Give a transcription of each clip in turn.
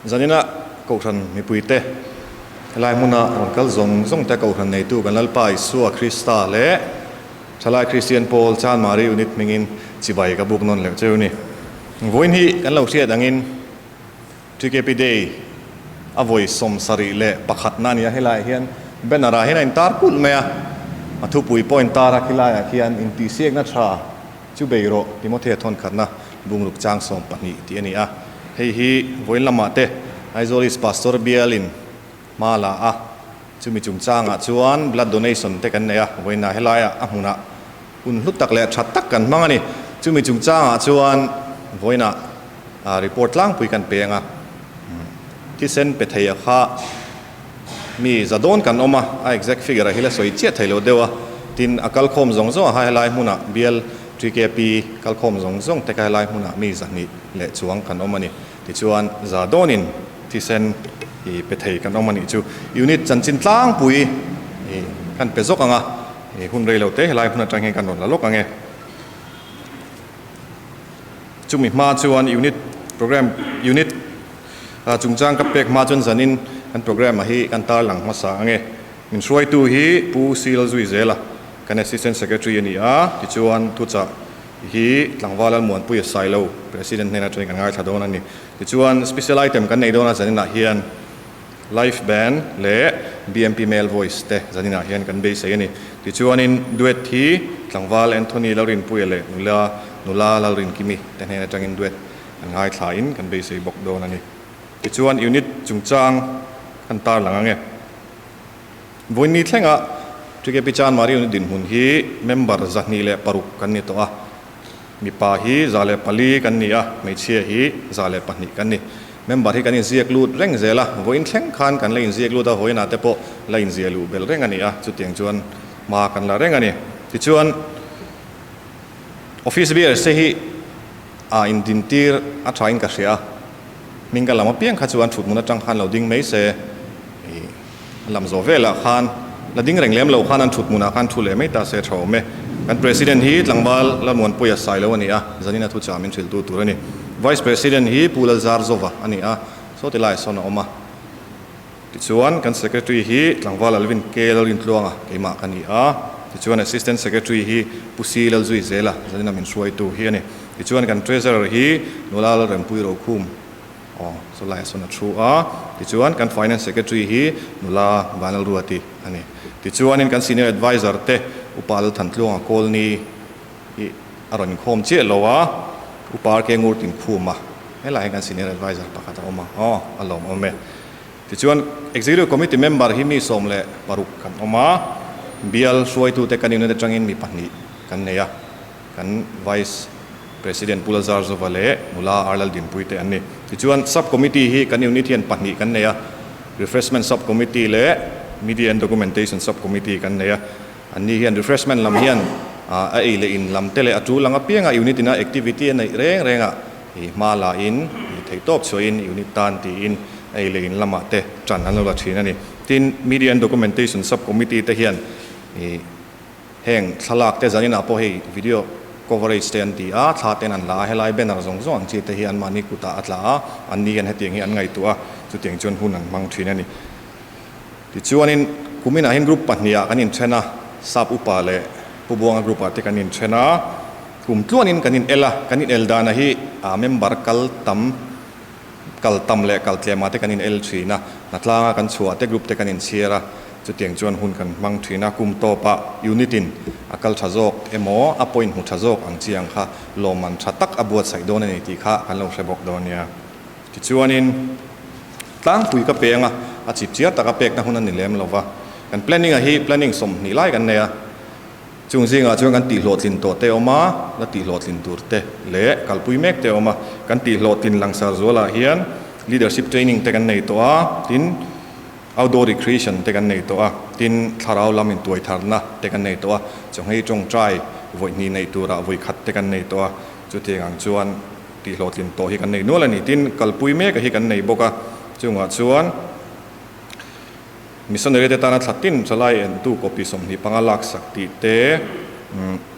Zanina Kohhran mipuite helai hmuna rawn kal zawng zawng te Kohhran neitu kan Lalpa Isua Krista leh Thalai Kristian Pawl Chanmari Unit hmingin chibai ka buk nawn leh cheu ni. Vawiin hi kan lo hriat angin TKP Day a vawi 71 na a ni a, helaiah hian banner ah hian a intar kulh mai a, a thupui pawh a intar a, khilaiah khian intihsiakna tha chu bei rawh Timothea thawnkhatna bungruk chang 12 tih a ni a, hei hi vawiin lamah te Aizawl East Pastor bialin hma la a, chumi chungchangah chuan blood donation te kan nei a, vawiinah helaiah a hmunah hun hlu tak leh tha tak kan hmang a ni. Chumi chungchangah chuan vawiinah report tlangpui kan peng a, thisen pe thei a kha mi za dawn kan awm a, a exact figure a hi la sawi chiah thei lo deuh a, tin a kalkhawm zawng zawng a ha helai hmunah bial TKP kalkhawm zawng zawng te kha helai hmunah mi 200 leh chuang kan awm a ni. Tichuan za dawnin thisen i pe thei kan awm a nih chu. Unit chanchin tlangpui i kan pe zawk ang a, i hun rei lo te helai hmun atang hian kan rawn la lawk ang e. Chumi hma chuan unit program unit chungchang ka pek hma chuan zanin kan program a hi kan tarlang hmasa ang e. Min hruaitu hi Pu Sil Zuizela kan Assistant Secretary a ni a, tichuan thuchah hi tlangval Lalmuanpuia Sailo President hnena atangin kan ngaithla dawn a ni. Tichuan special item kan nei dawn a zaninah hian Live Band leh BMP Male Voice te zaninah hian kan beisei a ni. Tichuanin duet hi tlangval Anthony Lalrinpuia leh nula nula Lalrinkimi te hnen atangin duet kan ngaithlain kan beisei bawk dawn a ni. Tichuan unit chungchang kan tarlang ang e. Vawiinni thlenga TKP Chanmari unit dinhmun hi member 206 kan ni tawh a, mipa hi 104 kan ni a, hmeichhia hi 102 kan ni. Member hi kan inziak lut reng zel a, vawiin thleng khan kan la inziak lut a, vawiinah te pawh la inziah luh belh reng a ni a, chutiang chuan hma kan la reng a ni. Tichuan office bearers te hi a indintir a thain ka hria a, hming ka lam apiang kha chuan thuthmun atang khan lo ding mai se. A lam zawh velah khan la ding reng lem lo khan an thut hmunah khan thu leh mai ta se tha awm e. Kan President hi tlangval Lalmuanpuia Sailo a ni a, zanin a thuchah min hrilhtu tur a ni. Vice President hi Pu Lalzarzova a ni a, saw ti laiah sawn a awm a. Tichuan kan Secretary hi tlangval Alvin K Lalrintluanga keimah ka ni a, tichuan Assistant Secretary hi Pu C Lalzuizela zanin a min hruaitu hi a ni. Tichuan kan Treasurer hi Nula Lalrempui Rokhum. Aw, saw laiah sawn a thu a, tichuan kan Finance Secretary hi nula Vanlalruati a ni. Tichuanin kan Senior Adviser te Upa Lalthantluanga Kawlni hi a rawn inkhawm chiah lo a, Upa RK Ngurtin Khum a, helaiah hian kan Senior Adviser pakhat a awm a, aw, a lawmawm e. Tichuan Executive Committee member hi mi 16 kan awm a, bial hruaitute kan unit atangin mi pahnih kan nei a. Kan Vice President Pu Lalzarzova leh Nula R Laldinpui te an ni. Tichuan Sub Committee hi kan unit hian pahnih kan nei a, Refreshment Sub Committee leh Media and Documentation Sub Committee kan nei a. Anni hian refreshment lam hian a ei leh in lam te leh a tul ang apianga unit ina activity a neih reng rengah i hma la in i theihtawp chhuahin unit tan tiin a ei leh in lamah te tan an lo la thin a ni. Tin, Media and Documentation Sub Committee te hian i Heng thlalak te zaninah pawh hei video coverage te an ti a, thla ten an la a, helai banner zawng zawng ang chi te hi anmahni kutah a tla a, anni hian hetiang hi an ngaihtuah a, chutiang chuan hun an hmang thin a ni. Tichuanin kuminah hian group pahnih ah kan inthen a, Sap Upa leh Pu Buanga group ah te kan inthen a, kum tluanin kan in el a, kan in el dana hi member kal tam kal tam leh kal tlem ah te kan in el thin a, hnatlanga kan chhuah te group te kan inchhiar a, chutiang chuan hun kan hmang thin a, kum tawpah unit in a kal tha zawk emaw a point hmu tha zawk ang chi ang kha lawmman tha tak a buatsaih dawn a ni tih kha kan lo hre bawk dawn nia. Tichuanin tlangpui ka peng a, a chip chiar taka pekna hun a ni lem lo va, kan planning a hi planning 20 lai kan nei a, Chung zingah chuan kan tihhlawhtlin tawh te a awm a, la tihhlawhtlin tur te leh kalpui mek te a awm a. Kan tihhlawhtlin langsar zualah hian leadership training te kan nei tawh a, tin outdoor recreation te kan nei tawh a, tin thlarau lam intuai tharna te kan nei tawh a, chawnghei tawngtai vawi hnih neih turah vawi khat te kan nei tawh a, chutiang ang chuan tihhlawhtlin tawh hi kan nei nual a ni. Tin kalpui mek a hi kan nei bawk a, chungah chuan. Missionary te tana thla tin thalai entu copy 25 laksak tih te,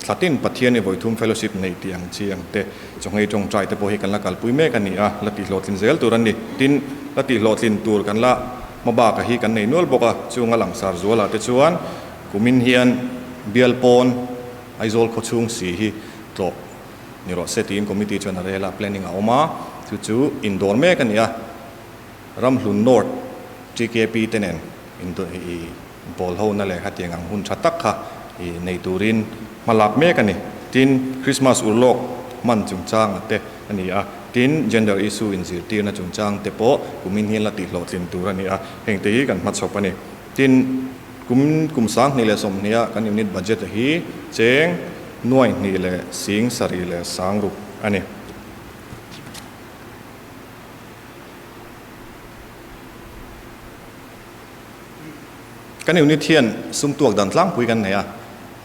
thla tin Pathian i vawithum fellowship neih tih ang chi ang te, chawnghei tawngtai te pawh hi kan la kalpui mek a ni a, la tihhlawhtlin zel tur a ni. Tin, la tihhlawhtlin tur kan la hmabaka hi kan nei nual bawk a, chunga langsar zualah te chuan kumin hian bial pawn Aizawl khawchhung si hi tlawh ni rawh se tiin committee chuan a rel a, planning a awm a, chu chu indawr mek a ni a, Ramhlun North TKP te nen bawl hona leh khatiang ang hun tha tak kha nei turin hma lak mek a ni. Tin, Christmas urlawk hman chungchanga te a ni a, tin, gender issue inzirtirna chungchang te pawh kumin hian la tihhlawhtlin tur a ni a, hengte hi kan hmachhawp a ni. Tin, kum kum 2020 a kan unit budget hi cheng nuai hnih leh sing sarih leh sang ruk a ni. Kan unit hian sum tuak dan tlangpui kan nei a,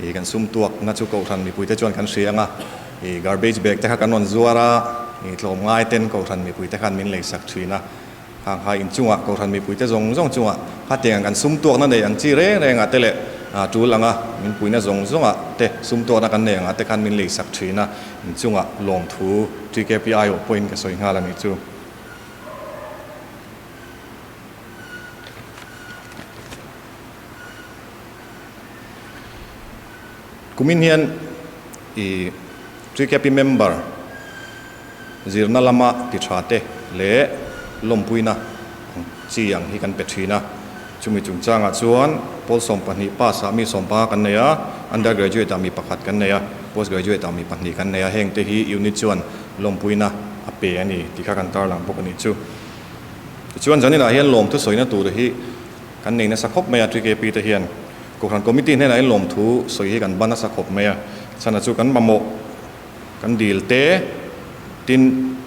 ih kan sum tuak na chu kohhran mipui te chuan kan hria ang a, ih garbage bag te kha kan rawn zuar a, ih tlawmngai ten kohhran mipui te khan min lei sak thin a, khang kha inchungah kohhran mipui te zawng zawng chungah khatiang kan sum tuak na nei ang chi reng reng ah te leh ah tul anga min puina zawng zawng ah te sum tuak na kan nei ang ah te khan min lei sak thin a, inchungah lawmthu TKPI awh pawhin ka sawi nghal a nih chu. Kumin hian i TKP member zirna lama ti tha te leh lawmpuina ang chi ang hi kan pe thin a. Chumi chungchangah chuan pawl 12 pass ah mi 15 kan nei a, undergraduate ah mi pakhat kan nei a, postgraduate ah mi pahnih kan nei a, heng te hi unit chuan lawmpuina a pe a ni tih kha kan tarlang bawk a nih chu. Tichuan zaninah hian lawmthu sawina tur hi kan nei nasa khawp mai a, TKP te hian Kohhran Committee hnenah hian lawmthu sawi hi kan ban nasa khawp mai a, chhana chu kan mamawh kan dil te, tin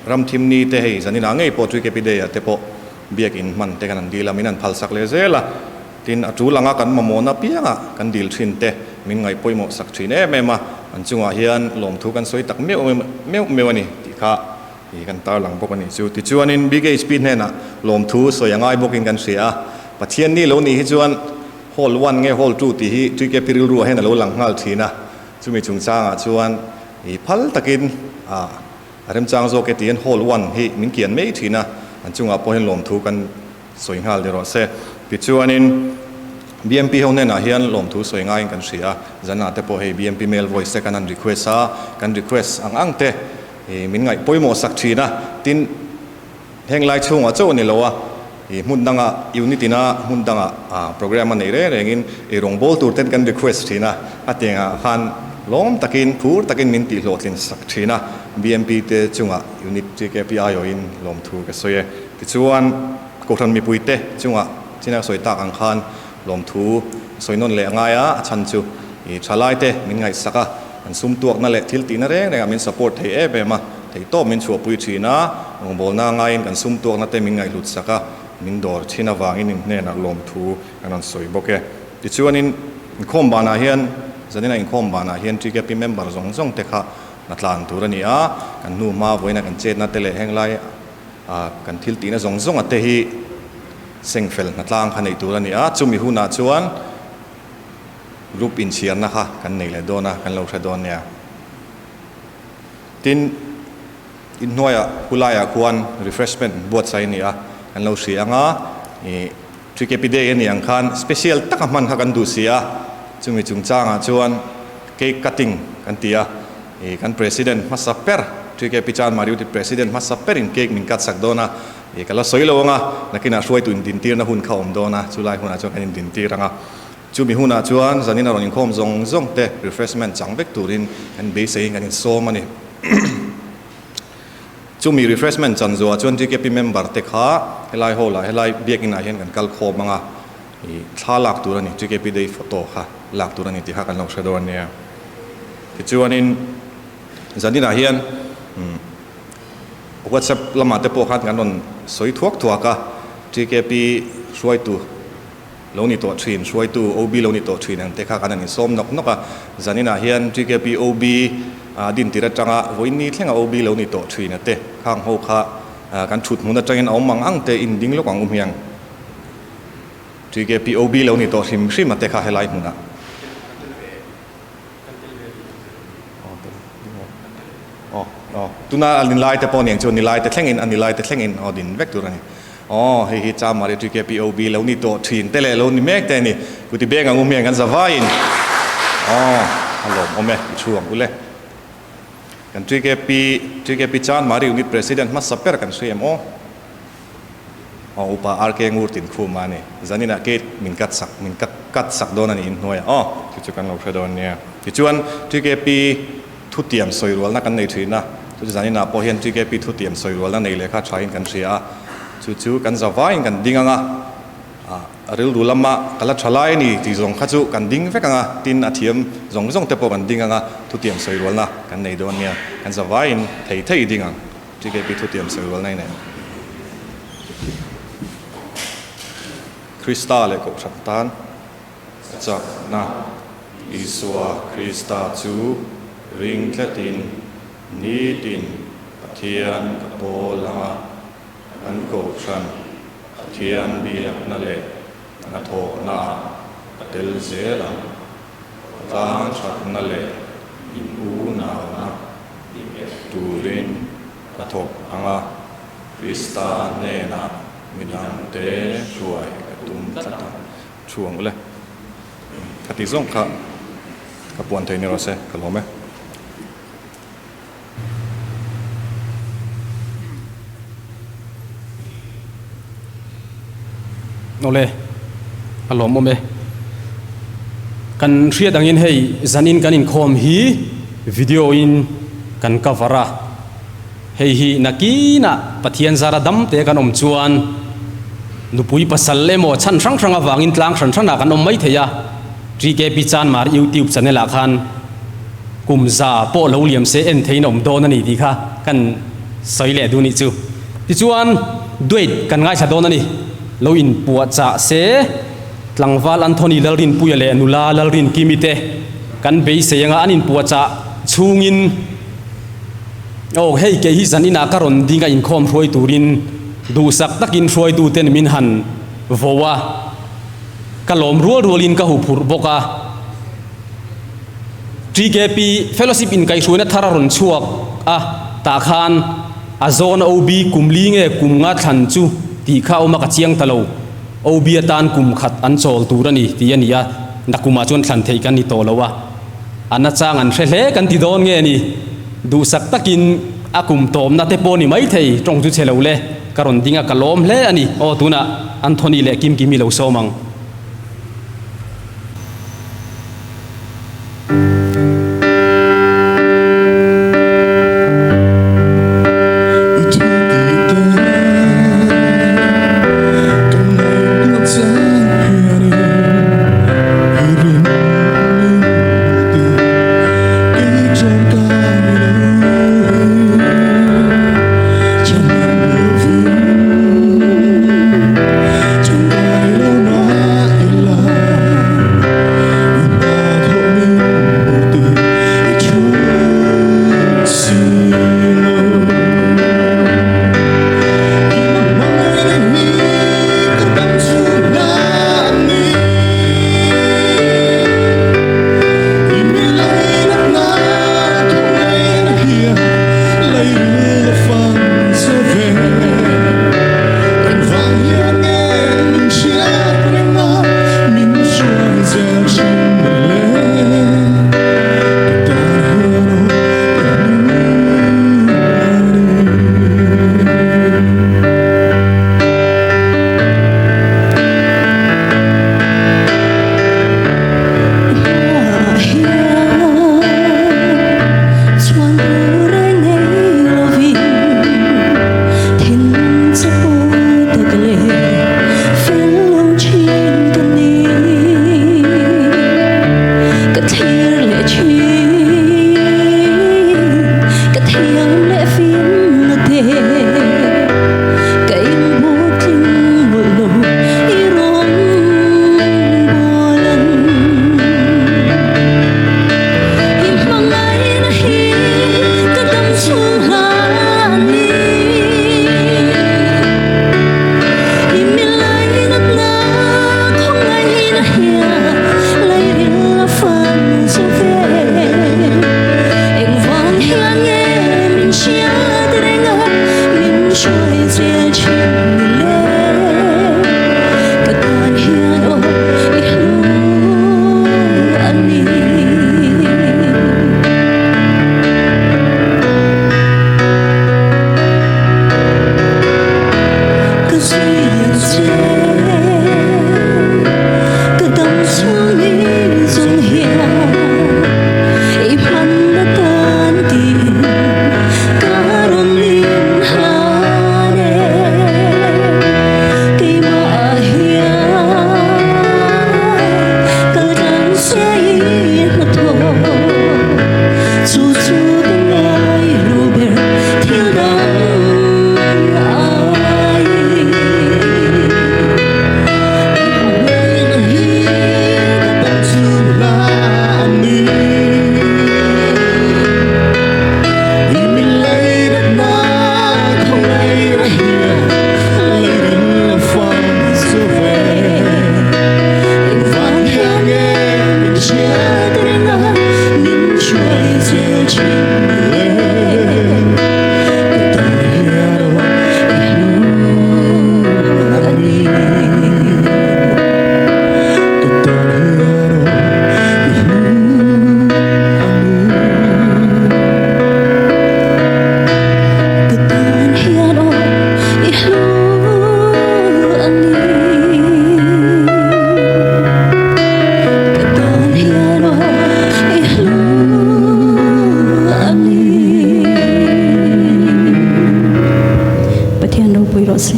ramthimni te hei zaninah ngei pawh TKP Day ah te pawh biakin hman te kan han dil a, min han phalsak leh zel a, tin a tul anga kan mamawhna piangah kan dil thin te min ngaih pawimawh sak thin em em a, an chungah hian lawmthu kan sawi tak meuh meuh meuh a ni tih kha Ih kan tarlang bawk a nih chu. Tichuanin BKHP hnenah lawmthu sawi a ngai bawkin kan hria a. Pathian ni lo nih hi chuan Hall one nge Hall two tih hi TKP rilruah hian a lo lang nghal thin a. Chumi chungchangah chuan ih phal takin ah a remchang zawk e tiin Hall one hi min kian mai thin a. An chungah pawh hian lawmthu kan sawi nghal ni rawh se. Tichuanin BMP ho hnenah hian lawmthu sawi ngaiin kan hria a. Zanah te pawh hei BMP mail voice te kan han request a, kan request ang ang te. Ih min ngaih pawimawh sak thin a, tin heng lai chhungah chauh a ni lo a, ih hmun danga unit ina hmun danga ah program a neih reng rengin ih rawngbâwl tur ten kan request thin a, a tiangah khan lawm takin phur takin min tih hlawhtlin sak thin a, BMP te chungah unit TKP aiawhin lawmthu ka sawi e. Tichuan Kohhran mipuite chungah china ka sawi tak ang khan Lawmthu sawi nawn leh a ngai a, a chhan chu i thalaite min ngaihsak a, an sum tuakna leh thil tihna reng rengah min support thei em em a, theihtawp min chhuahpui thin a, rawngbawlna ngaiin kan sum tuakna te min ngaihhlut sak a, min dawr thin avangin in hnenah lawmthu kan rawn sawi bawk e. Tichuanin inkhawm banah hian, zanina inkhawm banah hian TKP member zawng zawng te kha hna tlan tur a ni a, kan hnu hma vawiina kan chetna te leh henglai kan thil tihna zawng zawnga te hi sengfel hnatlang kha neih tur a ni a, chumi hunah chuan group inchhiarna kha kan nei leh dawn a, kan lo hre dawn nia. Tin, inhnuaiah khulaiah khuan refreshment buatsaih a ni a, kan lo hria ang a, ih TKP Day a nih ang khan special taka hman kha kan duh si a, chumi chungchangah chuan cake cutting kan ti a, Ih kan President hmasa ber, TKP Chanmari Uti President hmasa berin cake min cut sak dawn a, ih ka la sawi lo ang a, nakinah hruaitu indintirna hun kha awm dawn a, chulai hunah chuan kan indintir ang a. Chumi hunah chuan zanin a rawn inkhawm zawng zawng te refreshment chang vek turin kan beiseiin kan insawm a ni. Chumi refreshment chan zuah chuan TKP member te kha helai hall ah helai biakin ah hian kan kal khawm ang a, ih thla lak tur a ni, TKP Day photo kha lak tur a ni tih kha kan lo hre dawn nia. Tichuanin zaninah hian WhatsApp lamah te pawh khan kan rawn sawi thuak thuak a, TKP hruaitu lo ni tawh thin, hruaitu OB lo ni tawh thin ang te kha kan han insawm nawk nawk a. Zaninah hian TKP OB dintir atanga vawiin thlenga OB lo ni tawh thin a te khang ho kha kan thut hmun atangin a awm ang ang te in ding lawk ang u hmiang. TKP OB lo ni tawh hrim hrim a te kha helai hmunah. Aw, tuna a ni lai te pawh nen chuan ni lai te thlengin a ni lai te thlengin aw din vek tur a ni. Aw, hei hi Chamari TKPOB lo ni tawh thin te leh lo ni mek te a ni. Kuti beng ang u hmiang kan za vaiin. Aw, a lawmawm e, i thu ang u le. Kan TKP, TKP Chanmari Unit President hmasa ber kan hria em aw? Aw, Upa RK Ngur Tinkhuma a ni. Zaninah cake min cut sak, min cut sak dawn a ni inhnuaiah. Aw, chu chu kan lo hre dawn nia. Tichuan, TKP thutiam sawi rualna kan nei thin a, chu chu zaninah pawh hian TKP thutiam sawi rualna nei leh kha thain kan hria a, chu chu kan za vaiin kan ding ang a, a rilru lama ka la tha lai a ni tih zawng kha chu kan ding vek ang a, tin a thiam zawng zawng te pawh kan ding ang a, thutiam sawi rualna kan nei dawn nia, kan za vaiin thei thei ding ang TKP thutiam sawi rualna i nei. Krista leh Kohhran tan. Chakna, Isua Krista chu ring tlatin nitin Pathian ka pawl ang a, kan kohhran Pathian biakna leh hnathawhnaah ka tel zel ang. Khawtlang thatna leh in unauna turin ka thawk ang a, Krista hnenah midangte hruai ka tum tlat ang. Thu ang ule. Ka tih zawng kha ka puan thei ni rawh se, ka lawm e. Awle, a lawmawm e. Kan hriat angin hei zanin kan inkhawm hi video in kan cover a. Hei hi nakinah Pathian zara dam te kan awm chuan nupui pasal emaw chhan hrang hrang avangin tlang hran hranah kan awm mai thei a, TKP Chanmar YouTube channel ah khan kum za pawh lo liam se en theiin a awm dawn a ni tih kha kan sawi leh duh nih chu. Tichuan duet kan ngaithla dawn a ni. Lo inpuahchah se tlangval Anthony Lalrinpuia leh nula Lalrinkimi te kan beisei anga an inpuahchah chhungin, Aw, hei kei hi zan inah ka rawn ding a inkhawm hruai turin duhsak takin hruaituten min han vo a, ka lawm rual rualin ka huphurh bawk a. TKP Fellowship inkaihhruaina thar a rawn chhuak a, tah khan a zawn OB kum li nge kum nga thlan chu tih kha a awm a, ka chiang ta lo. OB atan kum khat an chawl tur a ni tih a ni a, nakumah chuan thlan theih kan ni tawh lo a. A nachang an hre hle kan ti dawn nge ni? Duhsak takin a kum tawmna te pawh ni maithei tawng chu chhe lo le, ka rawn ding a ka lawm hle a ni. Aw tunah Anthony leh Kimkimi lo sawm ang. rawh se.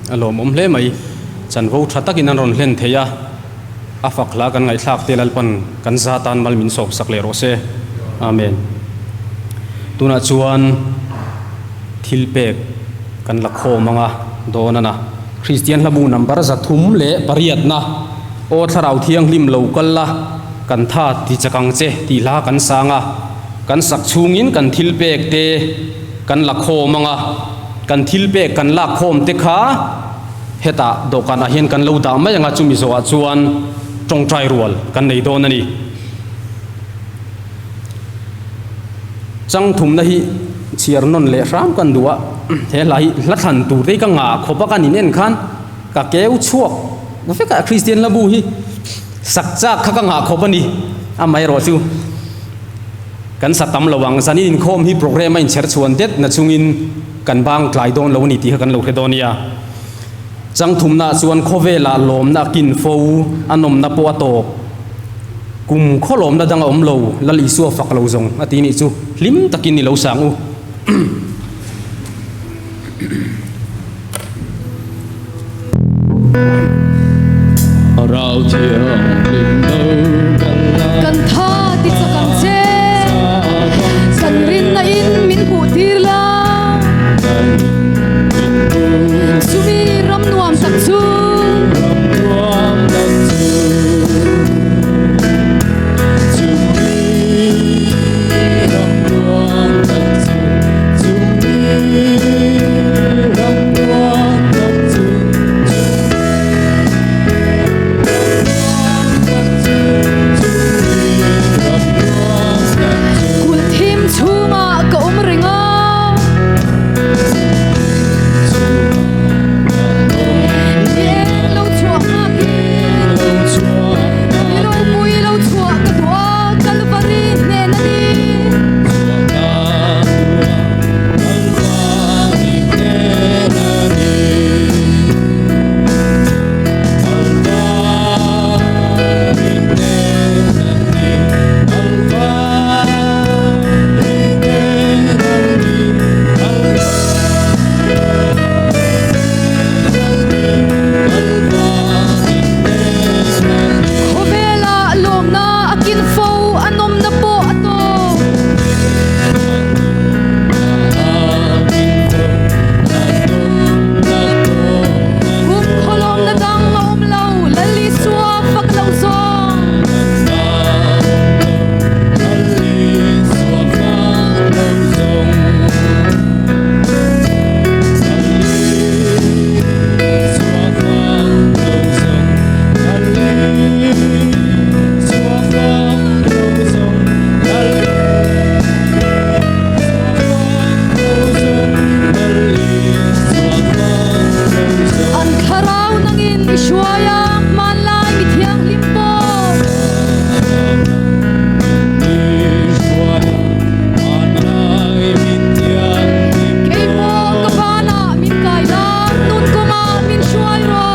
A lawmawm hle mai. Chanvo tha takin an rawn hlen thei a, a fak hla kan ngaihthlak te Lalpan kan za tan mal min sawp sak leh rawh se. Amen. Tunah chuan thil pek kan la khawm ang a, dawn a na. Kristian hlabu number 308 na Aw Thlarau Thianghlim lo kal la, kan tha ti chak ang che tih hla kan sang a. Kan sak chhungin kan thil pek te kan la khawm ang a, kan thil pek kan lak khawm te kha hetah dawhkanah hian kan lo dah mai ang a, chumi zawhah chuan tawngtai rual kan nei dawn a ni. Chang thumna hi chhiar nawn leh hram kan duh a, he hla hi hla thlan tur te hi ka ngah khawp a, kan inen khan ka keu chhuak vek a, Kristian hlabu hi sak chak kha ka ngah khawp a ni, amaherawh chu kan sa tam lo ang, zanin inkhawm hi programme a inchher chhuan det na chungin kan bang tlai dawn lo a ni tih kha kan lo hre dawn nia. Chang thumnaah chuan khawvelah lawmna a kin fo, a nawmna pawh a tawp. Kum khaw lawmna dang a awm lo, Lal Isua fak lo zawng a ti nih chu hlim takin i lo sang u. Rau thianghlim lo kal la. Kan tha ti chak ang che. Kan rinna in min hmuh tir la. Chumi ram nuam tak chu. Kulh thim chhungah ka awm reng a. Ni eng lo chhuah nghakin Ni ropui lo chhuah ka duh a, Kalvari hnen a ni. Khawvelah lawmna a kin fo, a nawmna pawh a tawp. Kum khawlawmna dang a awm lo, Lal Isua fak lo zawng. An thlarau nangin i hruai a, hmanlai mi thianghlim pawh. Kei pawh ka banah min kai la, nun kawngah min hruai rawh.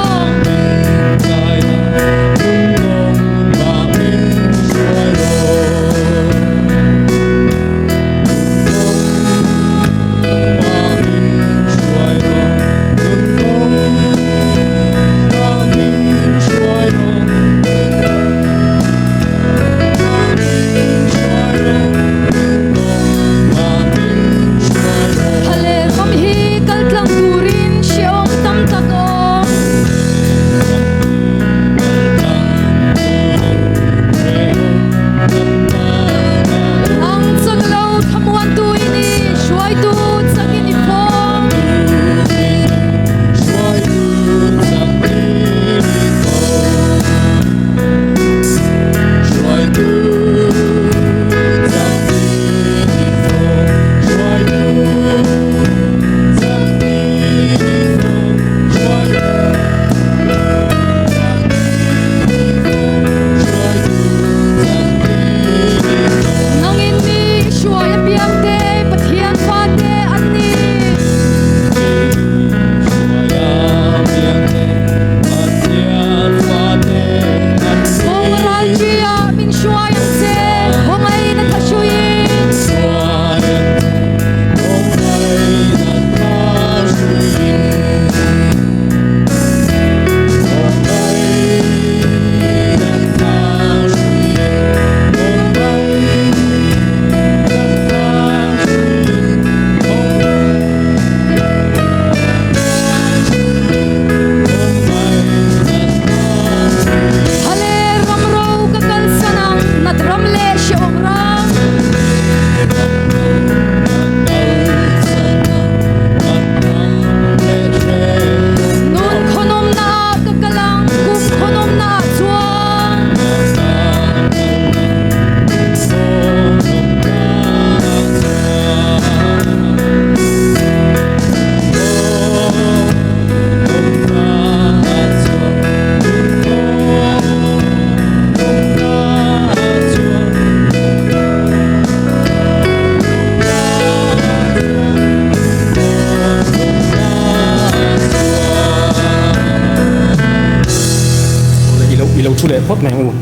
I lo thu leh phawt mai ang u.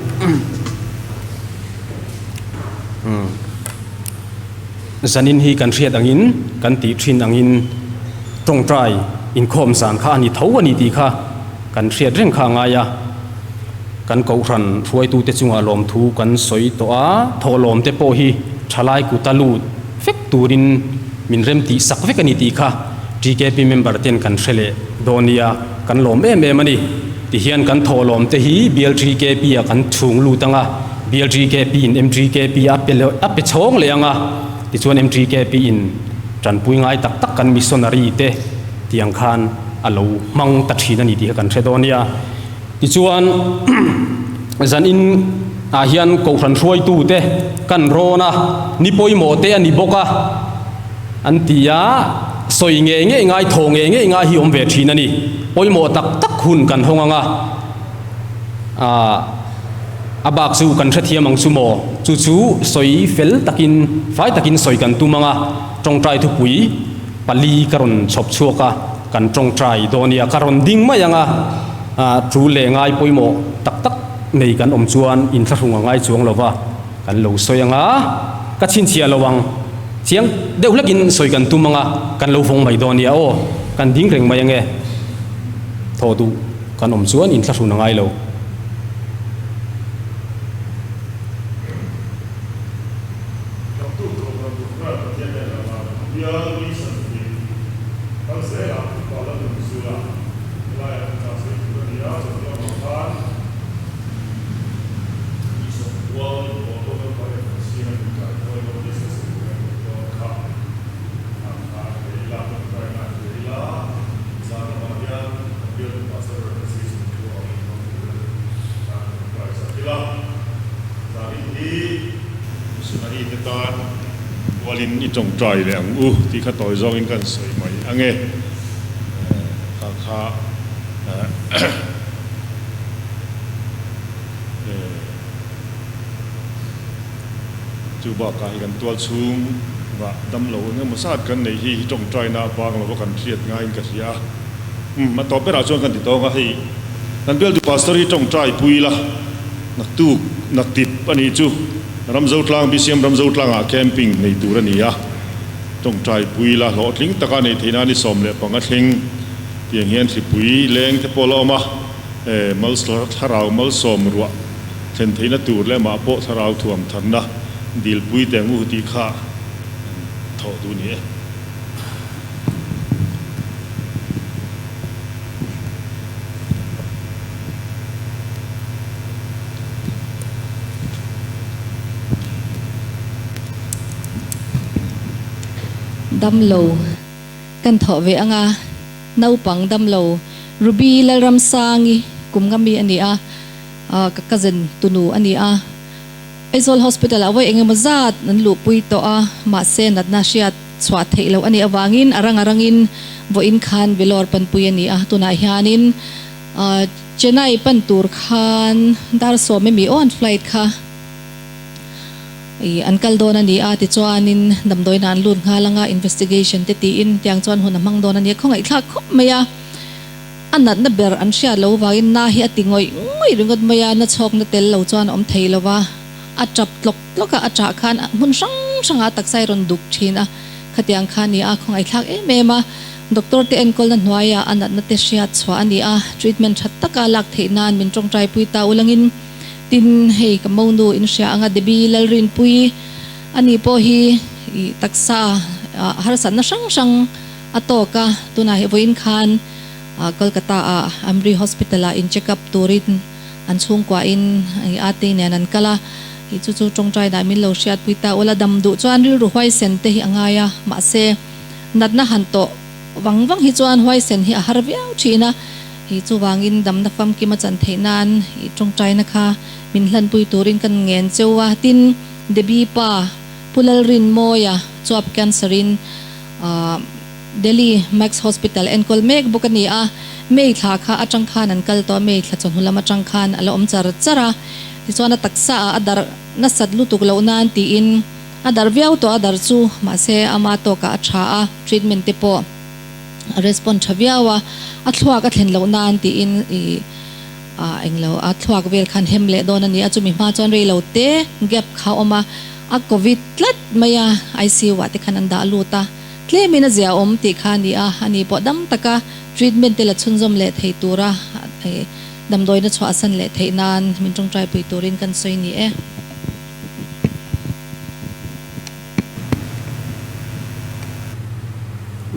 Zanin hi kan hriat angin, kan tih thin angin tawngtai inkhawm zan kha a ni tho a ni tih kha kan hriat reng kha a ngai a. Kan kohhran hruaitute chungah lawmthu kan sawi tawh a, thawhlawmte pawh hi thalai kuta lut vek turin min rem tih sak vek a ni tih kha TKP member ten kan hre leh dawn nia, kan lawm em em a ni. Tihian kan thawhlawmte hi Bial TKP ah kan chhung lut ang a, Bial TKP in MTKP a pe a pe chhawng leh ang a, tichuan MTKP in tanpui ngai tak tak kan missionary te tiang khan a lo hmang ta thin a ni tih kha kan hre dawn nia. Tichuan, zanin ah hian Kohhran hruaitute kan rawn a, ni pawimawh te a ni bawk a, an ti a, sawi ngei ngei ngai, thaw ngei ngei ngai hi awm ve thin a ni. Pawimawh tak tak hun kan hawng ang a, ah, a bak chu kan hrethiam ang chu maw? Chu chu sawi fel takin, fai takin sawi kan tum ang a, tawngtai thupui pali ka rawn chhawp chhuak a, kan tawngtai dawn nia, ka rawn ding mai ang a, tul leh ngai pawimawh tak tak nei kan awm chuan inthlahrung a ngai chuang lo va, kan lo sawi ang a, ka chhinchhiah lo ang, chiang deuh hlekin sawi kan tum ang a, kan lo vawng mai dawn nia aw, kan ding reng mai ang e, thaw duh kan awm chuan inthlahrun a ngai lo. Naktuk Kohhran Ruhral Pathian leh Lalna Bial Mission Team kal zelah Upa Lalnunzula helaiah thuchah sawi tur a ni a, chawhnu lamah khan Mission Kual inpawh dawn pariat kan siam a inkai huai dawn business a tur a nih dawn kha a kha ve ila, tawngtaina a ve ila, zan lamah hian kan bial upa Server Decision thu a awm hmang turin kan tawngtai sak ila. Zanin hi missionary te tan kualin i tawngtai leh ang u tih kha tawi zawngin kan sawi mai ang e. Kha kha chu bakah hi kan tual chhungah damlo eng emaw zat kan neih hi hi tawngtaina a bang lova kan hriat ngaiin ka hria a. Umm a tawp berah chuan kan ti tawng a, hei kan bialtu pastor hi tawngtai pui ila. Naktuk, naktip a nih chu. Ramzotlang, BCM Ramzotlangah camping nei tur a ni a. Tawngtai pui la hlawhtling taka neih theih nan i 15 thleng tiang hian thlipui leng te pawh la awm a. E, thlarau malsawm ruah thlen theihna tur leh mah pawh thlarau thuam tharna dilpui teng u tih kha an thawh duh ni e. Damlo kan thawh ve anga naupang damlo Ruby Lalramsangi kum nga mi a ni a, ka cousin tunu a ni a. Aizawl Hospital ah vawi engemaw zat an luhpui tawh a, mahse natna hriat chhuah theih loh a nih avangin a rang a rangin vawiin khan Vellore panpui a ni a, tunah hianin Chennai pan tur khan dar sawm emi aw an flight kha ih an kal dawn a ni a tichuanin damdawiin ah an lut nghal anga investigation te tiin tiang chuan hun a hmang dawn a ni a khawngaihthlak khawp mai a a natna ber an hriat loh vangin na hi a ti ngawih ngawih ringawt mai a na chhawkna tel lo chuan a awm thei lo va a tap tlawk tlawk a a tah khan hmun hrang hrangah a taksa hi a rawn duk thin a khatiang kha a ni a khawngaihthlak em em a. Doctor te enkawlna hnuaiah a natna te hriat chhuah a ni a, treatment tha taka lak theih nan min tawngtai pui ta ulangin tin hei ka monu in hria anga Debbie Lalrinpui a ni pawh hi ih taksa harsatna hrang hrang a tawk a, tunah hi vawiin khan Kolkata ah Amri Hospital ah in check up turin an chhungkua in ate nen an kal a, ih chu chu tawngtai dah min lo hriat pui ta ula dam duh chuan rilru huaisen te hi a ngai a, mahse. Natna han tawh vang vang hi chuan huaisen hi a har viau thin a, i chuvangin damna famkim a chan theih nan i tawngtaina kha min hlanpui turin kan ngen cheu a, tin Debbie pa Pu Lalrinmawia chuap cancer in Delhi Max Hospital enkawl mek bawk a ni a, May thla kha atang khan an kal tawh a, May thla chawhnu lam atang khan a la awm char char a, tichuan a taksa ah a darh nasat lutuk loh nan tiin A dar viau tawh a dar chu, mahse ama tawkah a tha a, treatment te pawh a respond tha viau a, a thluak a thlen loh nan tiin ih Ah englo a thluak vel khan hem leh dawn a ni a, chumi hma chuan rei lo te gap kha a awm a, a covid tlat mai a, ICU ah te khan an dah lut a, tlemin a zia awm tih kha a ni a, ani pawh dam taka treatment te la chhunzawm leh thei tura damdawina chhuahsan leh theih nan min tawngtai pui turin kan sawi ni e.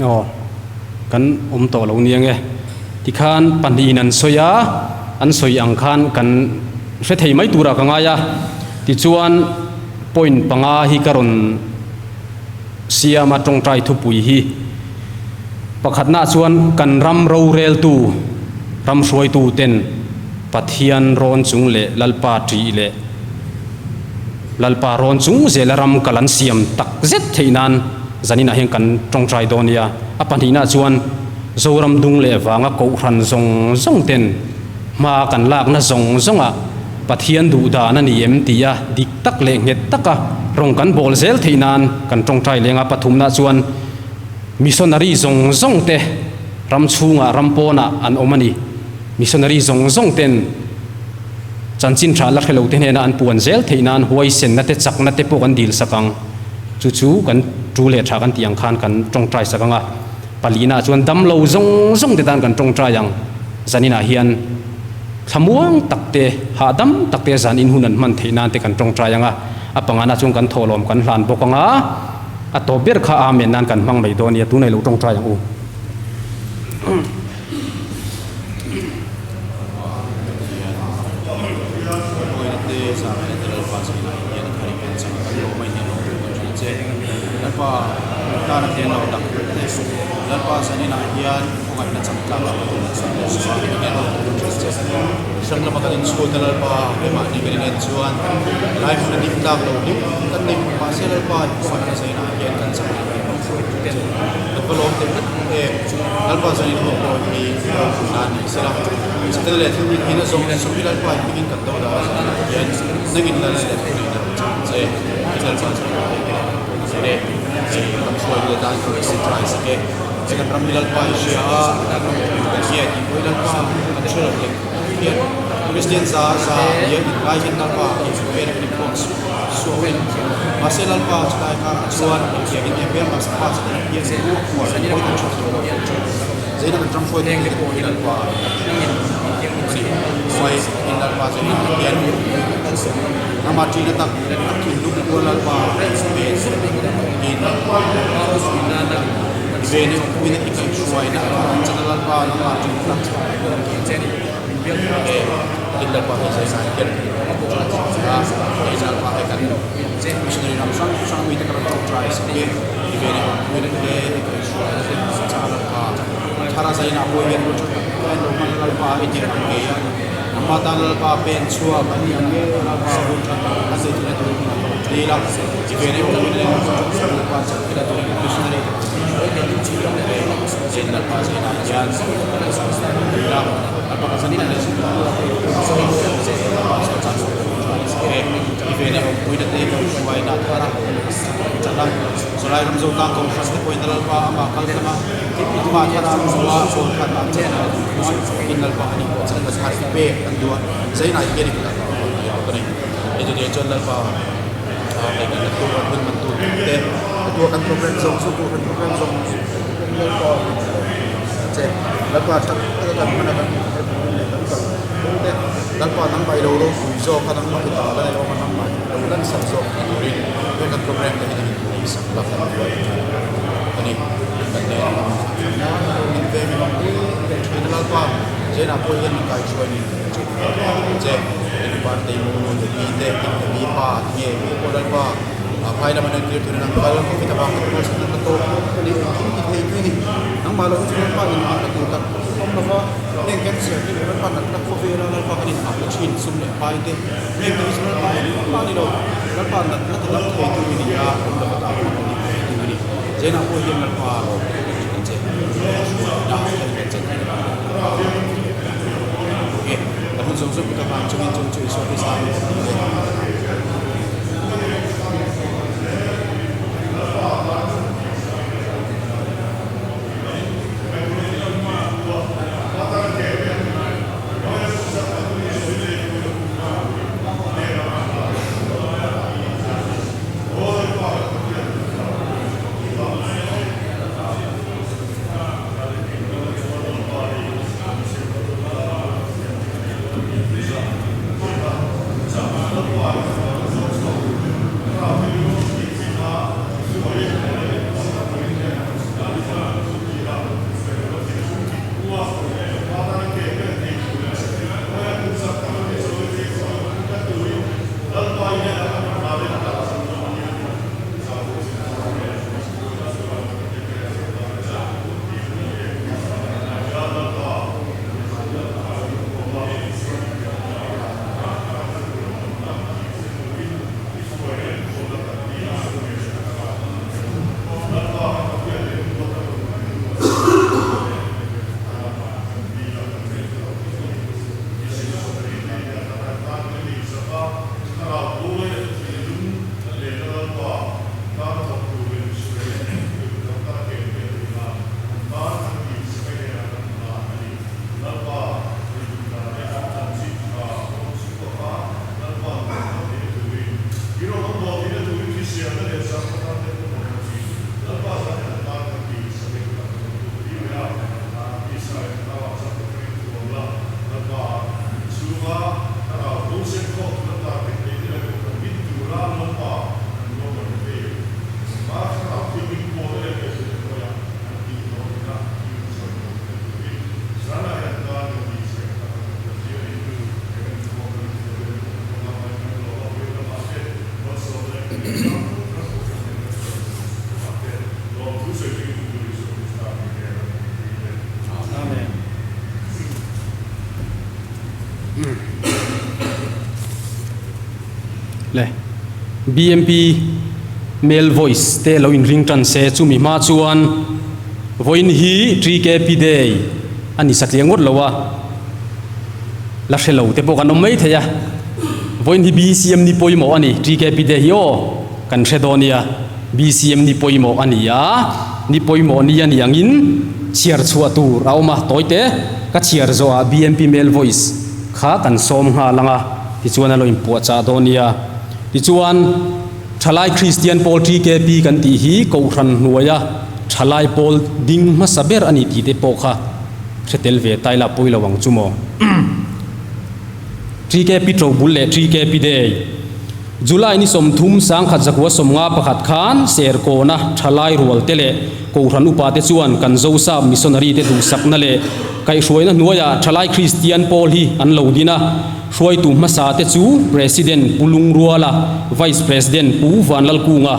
Aw, kan awm tawh lo nia nge. Tikhan pahnihin an sawi a, an sawi ang khan kan hre thei mai turah ka ngai a. Tichuan point panga hi ka rawn siam a tawngtai thupui hi. Pakhatnaah chuan kan ram roreltu, ram hruaitu ten Pathian rawn chung leh Lalpa ṭih leh, Lalpa rawn chung zela ram kal an siam tak zet theih nan zaninah hian kan tawngtai dawn nia. A pahnihna chuan Zoram dung leh vanga kohhran zawng zawng ten hma kan lakna zawng zawngah Pathian duh dan a ni em tia dik tak leh nghet taka rawng kan bawl zel theih nan kan tawngtai leng a. Pathumna chuan Missionary zawng zawng te ram chhungah ram pawnah an awm a ni. Missionary zawng zawng ten Chanchin tha la hre lo te hnena an puan zel theih nan huaisenna te chakna te pawh kan dil sak ang. Chu chu kan tu leh tha kan tih ang khan kan tawngtai sak ang a. Palina chuan dam lo zawng zawng te tan kan tawngtai ang. Zaninah hian thlamuang tak te, hahdam tak te zanin hun an hman theih nan te kan tawngtai ang a. A pangana chuan kan thawhlawm kan hlan bawk ang a. A tawp ber kha Amen nan kan hmang mai dawn nia, tunah i lo tawngtai ang u. Lalpa chuan in hmuh pawh hi ropui nan ni sela, Setana leh thil dik hi na zawng sum hi Lalpa in hmingin kan do dah a zan ah hian nangin Lal leh thu neihna rawn chang ang che. Tin Lalpa chuan in hmuh pawh hi zel e. Hei ram hruaitu te tan kan rawn try sak e. Hei kan ram hi Lalpa i hria a, kan ram hruaitu kan nge tih pawh hi Lalpa kan hre lo lek hian Kristian za za nia inngai hian Lalpa hi vel kan inkhawm suau a ni. Mahse Lalpa chulai karah chuan engtiangin nge hmelma pa Setana hian pawi kan hre thiam lo fo thin. Zeina kan ram hruaitu te pawh hi Lalpa a ni. Khawngaih in Lalpa Zeina hian nangmah ṭihna tak a thinlung kual Lalpa ve in ve ni awmpuina i kaihhruaina a thar ang chana Lalpa nangmah ṭihna tak in Lalpa hei Zeina hian hei Lalpa hei kan Missionary ram hrang hrang mite ka rawn tawngtai sak e, i ve leh awmpuina te i kaihhruaina te chak a Lalpa thar a zaina a pawi hian rul tha tak tak a inlo hman a Lalpa i tir ang ngei a, nangmah tan Lalpa pen chhuak a ni ang nge Lalpa hun tha tak a zei theihna turin min rawn dil a, i ve leh awmpuina leh rul tha tak Lalpa chak theihna turin missionary te zain Lalpa zainah hian dil a, Lalpa ka zan leh zin Lalpa chuan I vena awmpuina te kaihhruaina thar a chan a, Zawlai ram Zotlang Kohhran te pawhin a Lalpa amah kal tlang a, amah thar a hmuh a, chawl khat an chen a duh a, in Lalpa a nih pawh chan thar hi pek an duh a, Zainai hian i kut ah ka rawn ngai bawk a ni. Hei chu nia chuan Lalpa hei kan tu kan hun man tu te a tua kan program zawng zawng pawh kan program zawng zawng Lalpa che Lalpa that taka kan hman a kan leh kan kal te Lalpa nangmah i lo ropui zawk a, nangmah i ta la i lo awm a, nangmah i lo lansak zawk tih turin he kan program te hi nangin nei sak la kan buai a ni. Kan nen a min veng in awm reng thin a Lalpa Zainah pawh hian min kaihruai niin kan hre thei che. Henu Partei nu Debbie te tin Debbie pa tinge mi pawh Lalpa phai lama nan kir turin an kal covid avang khan harsatna ka tawk bawk a ni engkim ti thei tui ni nangmah lo hi chu Lalpa in nghah na tur tak awm lova. Heng cancer hi Lalpa natna khawvela Lalpa kan inhahna thin sum leh pai te, heng te hi chu Lalpa engmah a ni lo. Lalpa natna ti dam thei tu i ni a, awm lova dah hman a ni thei tu i ni. Zainah pawh hian Lalpa rawng te kan thin ang che. Hruaina thei kan chan thei lo. E, kan hun zawng zawng ka van chungin chung chu Isua Krista min kan ti e. Le BMP male voice te lo inring tan se chumi hma chuan vawiin hi TKP day a ni satliah ngawt lo a. La hre lo te pawh kan awm mai thei a, vawiin hi BCM ni pawimawh a ni, TKP te hi aw kan hre dawn nia, BCM ni pawimawh a ni a, ni pawimawh ni a ni angin chhiar chhuah tur a awm a, tawi te ka chhiar zawhah BMP male voice kha kan sawm nghal ang a, tichuan a lo inpuahchah dawn nia, tichuan Thalai Kristian Pawl TKP kan tih hi Kohhran hnuaia Thalai Pawl ding hmasa ber a ni tih te pawh kha. Hre tel ve tai la pawi lo ang chu maw. TKP Ṭobul leh TKP Day. July ni 30 1951 khan Serkawna ṭhalai rual te leh Kohhran upa te chuan kan Zosap Missionary te duhsakna leh kaihhruaina hnuaiah ṭhalai Kristian pawl hi an lo din a. Hruaitu hmasa te chu President Pu Lungruala, Vice President Pu Vanlalkunga,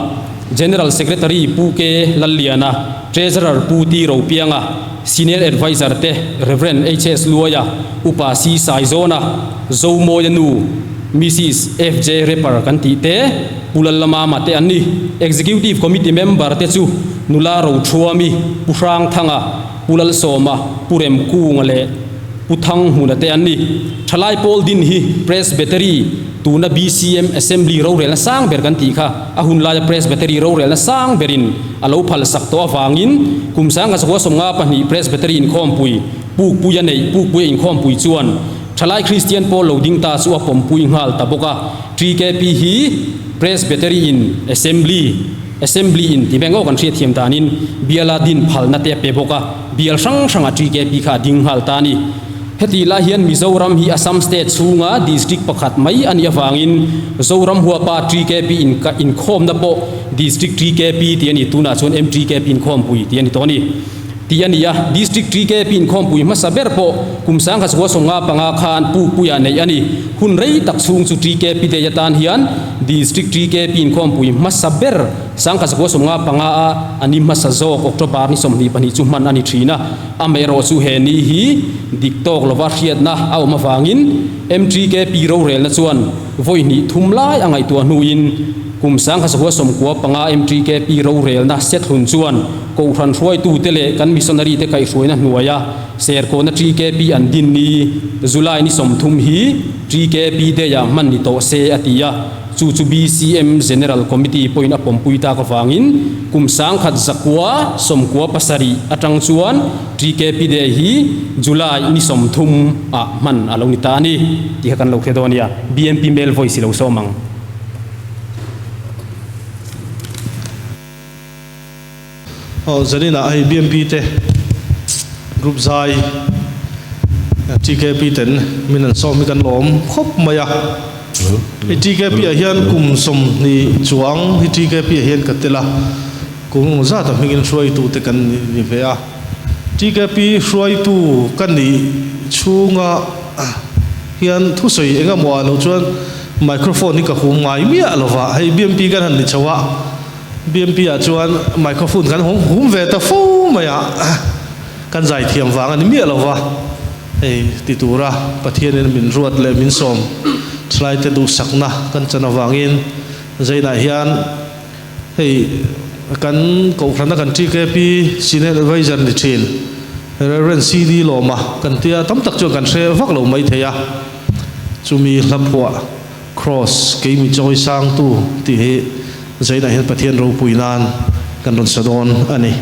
General Secretary Pu K Lalliana, Treasurer Pu T Ropianga, Senior Adviser te Rev. HS Luaia, Upa C Saizawna, Zomawia nu, Mrs. FJ Repper kan tih te, Pu Lallamama te an ni. Executive Committee member te chu Nula Roṭhuami, Pu Hrangthanga, Pu Lalsawma, Pu Remkunga leh Pu Thanghmuna te an ni. Thalai pawl din hi Presbytery tuna BCM Assembly rorelna sang ber kan tih kha a hun laia Presbytery rorelna sang berin a lo phal sak tawh avangin kum 1952 Presbytery inkhawmpui Pukpuia neih Pukpuia inkhawmpui chuan Thalai Kristian pawl lo ding ta chu a pawmpui nghal ta bawk a. TKP hi Presbytery in Assembly Assembly in tih beng aw kan hriatthiam danin biala din phalna te a pe bawk a, bial hrang hrangah TKP kha a ding nghal ta a ni. Hetih lai hian Mizoram hi Assam state chhunga district pakhat mai a nih avangin Zoram huapa TKP inkhawmna pawh District TKP tih a ni, tunah chuan MTKP inkhawmpui tih a ni tawh a ni tih a ni a. District TKP inkhawmpui hmasa ber pawh kum 1955 khan Pukpuiah neih a ni. Hun rei tak chhung chu TKP Day atan hian District TKP inkhawmpui hmasa ber 1955 a a ni hmasa zawk October ni 22 chu hman a ni thin a. Amaherawh chu he ni hi dik tawk lova hriatna a awm avangin MTKP rorelna chuan vawi hnih thum lai a ngaihtuah hnuin kum 1995 MTKP rorelna Sethlun chuan Kohhran hruaitute leh kan missionary te kaihhruaina hnuaia Serkawna TKP an din ni July ni 30 hi TKP Day-ah hman ni tawh se a ti a. Chu chu BCM General Committee pawhin a pawmpui tak avangin kum 1997 atang chuan TKP Day hi July ni 30 ah hman a lo ni ta a ni tih kha kan lo hre dawn a nia. BMP Male Voice i lo sawm ang. Aw zaninah hei BMP te group zai TKP ten min an sawm hi kan lawm khawp mai a. Hei TKP ah hian kum 20 chuang hi TKP ah hian ka tel a, kum engemaw zat a hmingin hruaitu te kan ni ve a. TKP hruaitu ka nih chhunga hian thusawi engemaw ah loh chuan microphone hi ka hum ngai miah lova, hei BMP kan han ni chho a. BMP ah chuan microphone kan hum ve ta fo mai a, kan zai thiam vang a ni miah lo va, hei ti tura Pathianin min ruat leh min sawm thlaite duhsakna kan chan avangin Zainah hian hei kan kohhrana kan TKP Senior Adviser ni thin Rev. CD Lawma kan tia tam tak chuan kan hre vak lo maithei a, chumi hla phuah Kraws, kei mi chawi sangtu tih hi Zainah hian Pathian ropui nan kan rawn sa dawn a ni.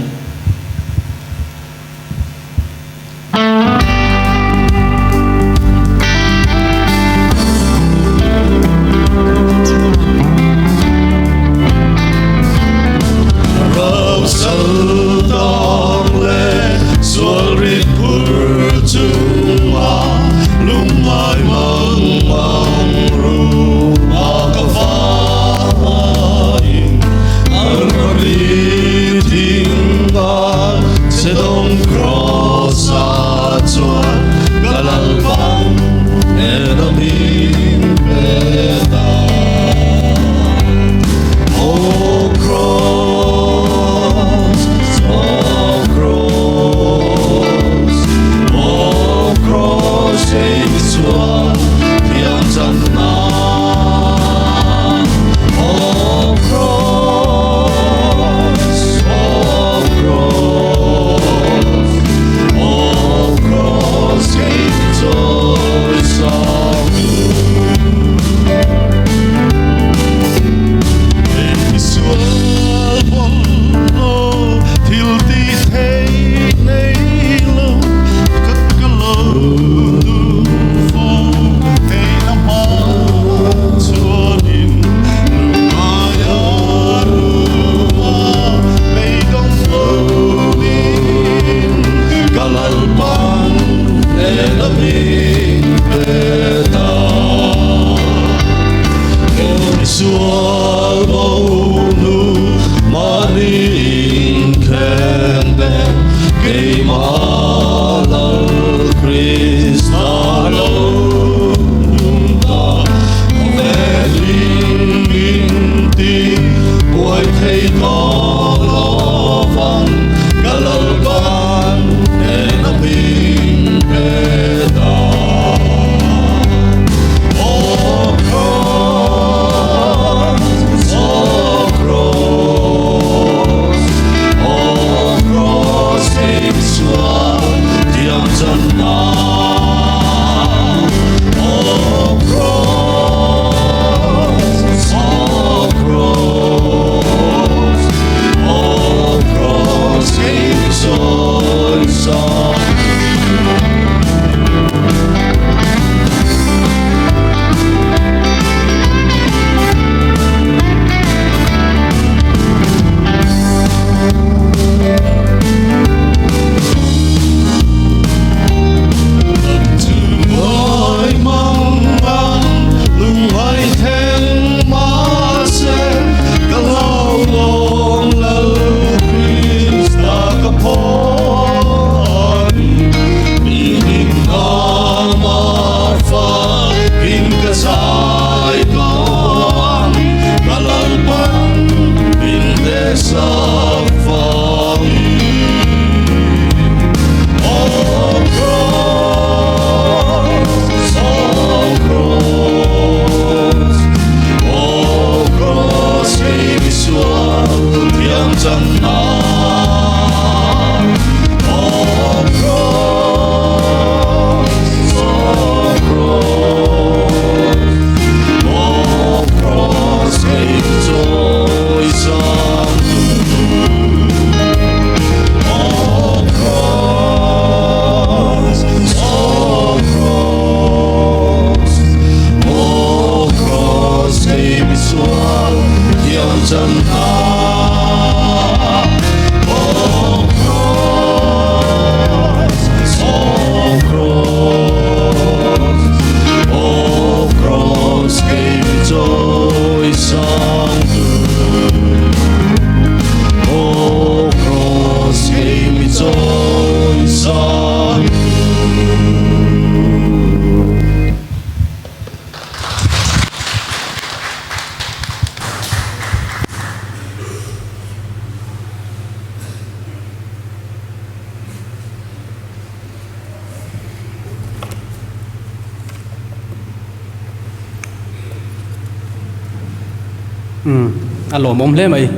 Umm a lawmawm hle mai,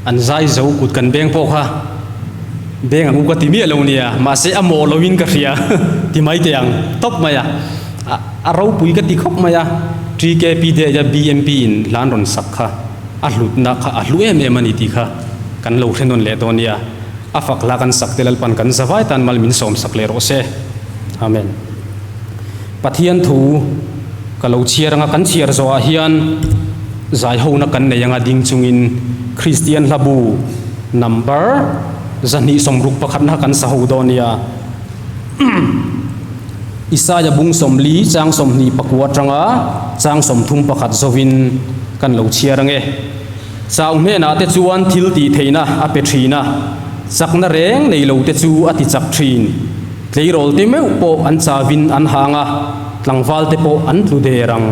an zai zo kut kan beng pawh kha beng ang u ka ti miah lo nia, mahse a mawh loin ka hria ti mai teh ang tawp mai a, a ropui ka ti khawp mai a, TKP day a BMP in hlan rawn sak kha a hlutna kha a hlu em em a ni tih kha kan lo hre nawn leh dawn nia, a fak hla kan sak te Lalpan kan zavai tan mal min sawm sak leh rawh se. Amen. Pathian thu ka lo chhiar anga kan chhiar zawhah hian zaihona kan nei anga ding chungin Kristian hlabu number 261 na kan sa ho dawn nia. Isaia bung 40 chang 29 atanga chang 31 zovin kan lo chhiar ange. Chau hnenah te chuan thil tih theihna a pe thin a, chakna reng nei lo te chu a ti chak thin. Tleirawl te meuh pawh an chavin an hang a, tlangval te pawh an tlu der ang.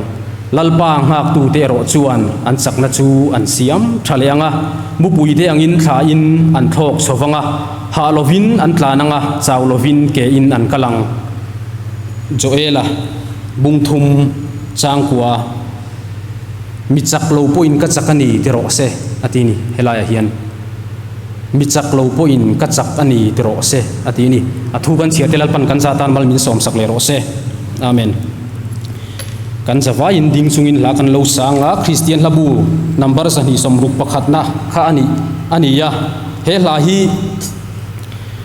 Lalpa nghaktu te erawh chuan an chakna chu an siam tha leh ang a, mupui te angin thlain an thlawk chho vang a, hah lovin an tlan ang a, chau lovin ke in an kal ang. Joela, Bungthum, Changkua, Mi chak lo pawhin ka chak a ni ti rawh se, a ti ni. Helaiah hian Mi chak lo pawhin ka chak a ni ti rawh se, a ti ni. A thu kan chhiar te Lalpan kan za tan mal min sawmsak leh rawh se. Amen. Kan zavaiin ding chungin hla kan lo sang a, Kristian hlabu number 261 na kha a nih a ni a. He hla hi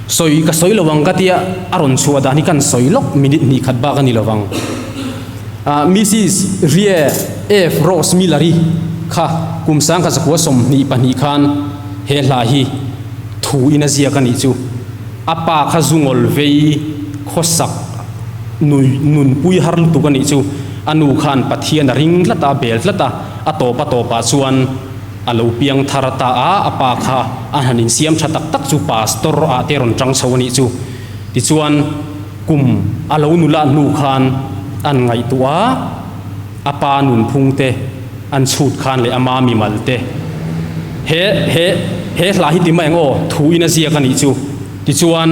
sawi ka sawi lo ang ka tia a rawn chhuah dan hi kan sawi lawk minute hnih khat bak a ni lo vang. Mrs Rie F Rose Miller-i kha kum 1922 khan he hla hi thu in a ziak a nih chu. A pa kha zungawl vei khawsak nui nunpui har lutuk a nih chu. A nu khan Pathian a ring tlat a, a bel tlat a, a tawp a tawpah chuan a lo piang thar ta a, a pa kha a han insiam tha tak tak chu pastor ah te rawn tang chho a nih chu. Tichuan. Kum a lo nula hnu khan an ngaihtuah a, a pa nunphung te an chhut khan leh ama mimal te. He he he hla hi ti mai ang aw, thu in a ziak a nih chu. Tichuan,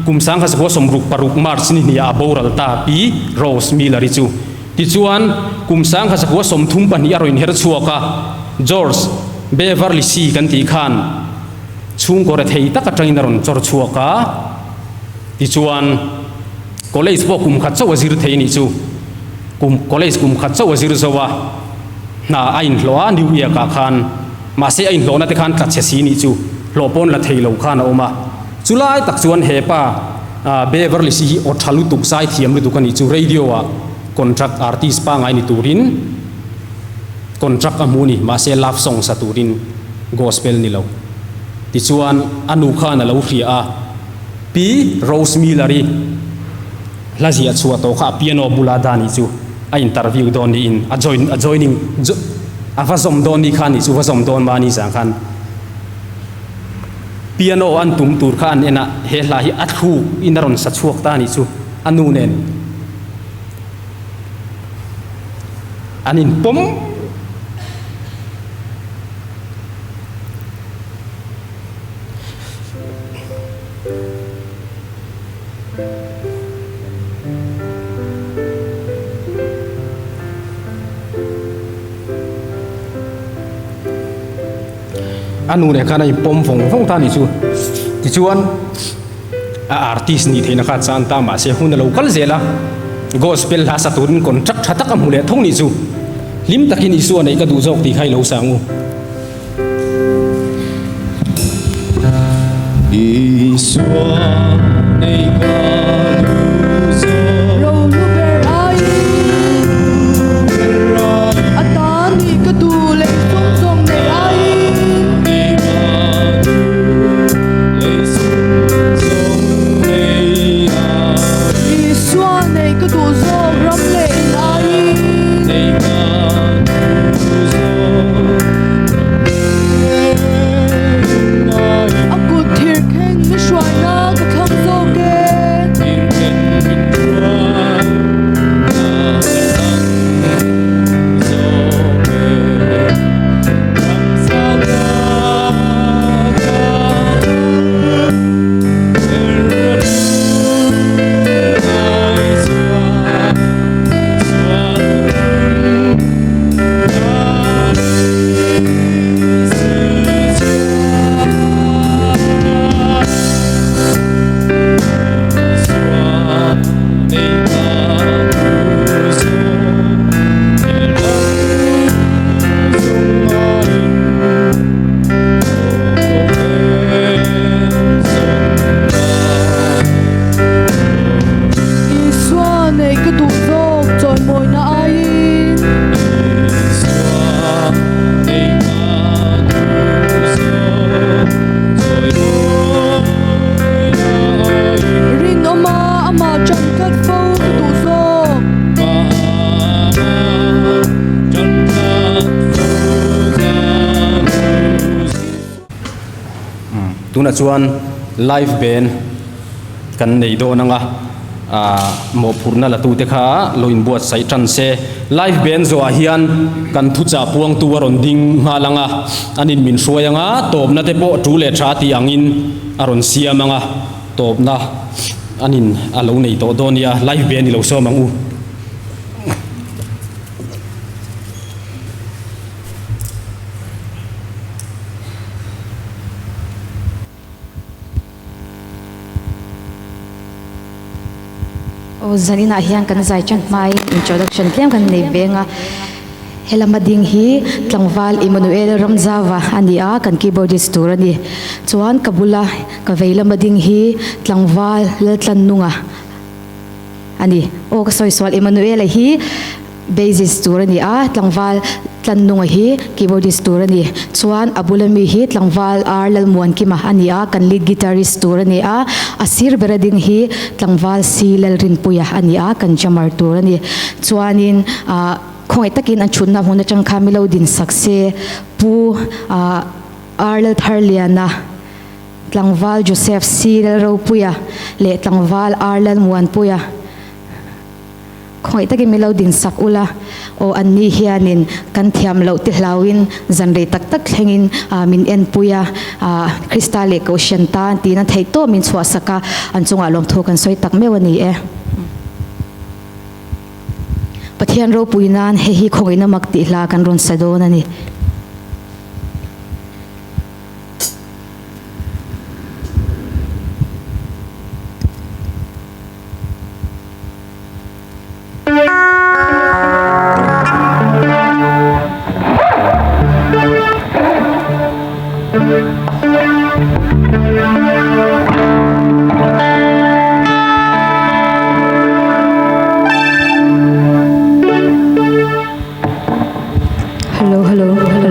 kum 1966 March ni hniah a boral ta Pi Rose Miller-i chu. Tichuan, kum 1932 a rawn inher chhuak a, George Beverly C kan tih khan chhungkaw rethei tak atangin a rawn chawr chhuak a. Tichuan, college pawh kum khat chauh a zir thei nih chu. Kum college kum khat chauh a zir zo a, hna a inhlawh a New York ah khan. Mahse a inhlawhna te khan tla chhe si nih chu, hlawh pawn la thei lo khan a awm a. Chulai tak chuan he pa Beverly si hi aw tha lutuk, zai thiam lutuk a nih chu, radio ah contract artist pangai ni turin contract a hmu a ni, mahse love song sa turin gospel ni lo. Tichuan a nu khan a lo hria a. Pi Rose Miller-i hla ziah chhuah tawh kha a piano bula Dani chu a interview dawn niin a join a joining a va zawm dawn ni kha ni chu va zawm dawn mahni zang khan piano an tum tur kha an en a, he hla hi a thluk in a rawn sa chhuak ta ni chu a nu nen an inpawm. A nu leh khan a inpawm vawng vawng ta a nih chu. Tichuan a artist nih theihna kha a chan ta mahse hun a lo kal zel a, gospel hla sa turin contract tha tak a hmu leh tho nih chu. Hlim takin Isua neih ka duh zawk tih kha i lo sa ang u. Isua nei ka duh zawk. Rohlu ber aiin a ta nih ka duh lei sum zawng nei aiin. Nih ka duh lei sum zawng nei aiin. Isua nei ka duh zawk ram leh in aiin. Nei ka duh zawk. A kut thir kheng mi hruaina ka thlang zawk e. Tunah chuan live band kan nei dawn anga ah mawhphurhna la tute kha lo inbuatsaih tan se. Live band zawhah hian kan thuchah puangtu a rawn ding nghal anga an in min hruai anga tawpna te pawh tu leh tha tih angin a rawn siam anga tawpna an in a lo nei tawh dawn nia live band i lo sawm ang u. Aw zaninah hian kan zai tan hmain introduction tlem kan nei ve ang a, helama ding hi tlangval Emmanuel Ramzava a ni a, kan keyboardist tur a ni. Chuan ka bula ka vei lama ding hi tlangval Laltlannunga a ni. Aw ka sawi sual Emmanuel-a hi Bassist tur a ni a, tlangval Tlannunga hi keyboardist tur a ni. Chuan a bula mi hi tlangval R Lalmuankima a ni a, kan lead guitarist tur a ni a. A sir bera ding hi tlangval C Lalrinpuia a ni a, kan drummer tur a ni. Chuanin ah khawngaih takin an thutna hmun atang khan mi lo din sak se, Pu ah R Laltharliana, tlangval Joseph C Lalropuia leh tlangval R Lalmuanpuia. Khawngaih takin min lo din sak ula, aw an ni hianin kan thiam loh te hlauin zan rei tak tak thlengin min enpui a, Krista leh Kohhran tan tiin an theih tawh min chhuah sak a, an chungah lawmthu kan sawi tak meuh a ni e. Pathian ropui nan hei hi khawngaihna mak tih hla kan rawn sa dawn a ni. Hello hello hello.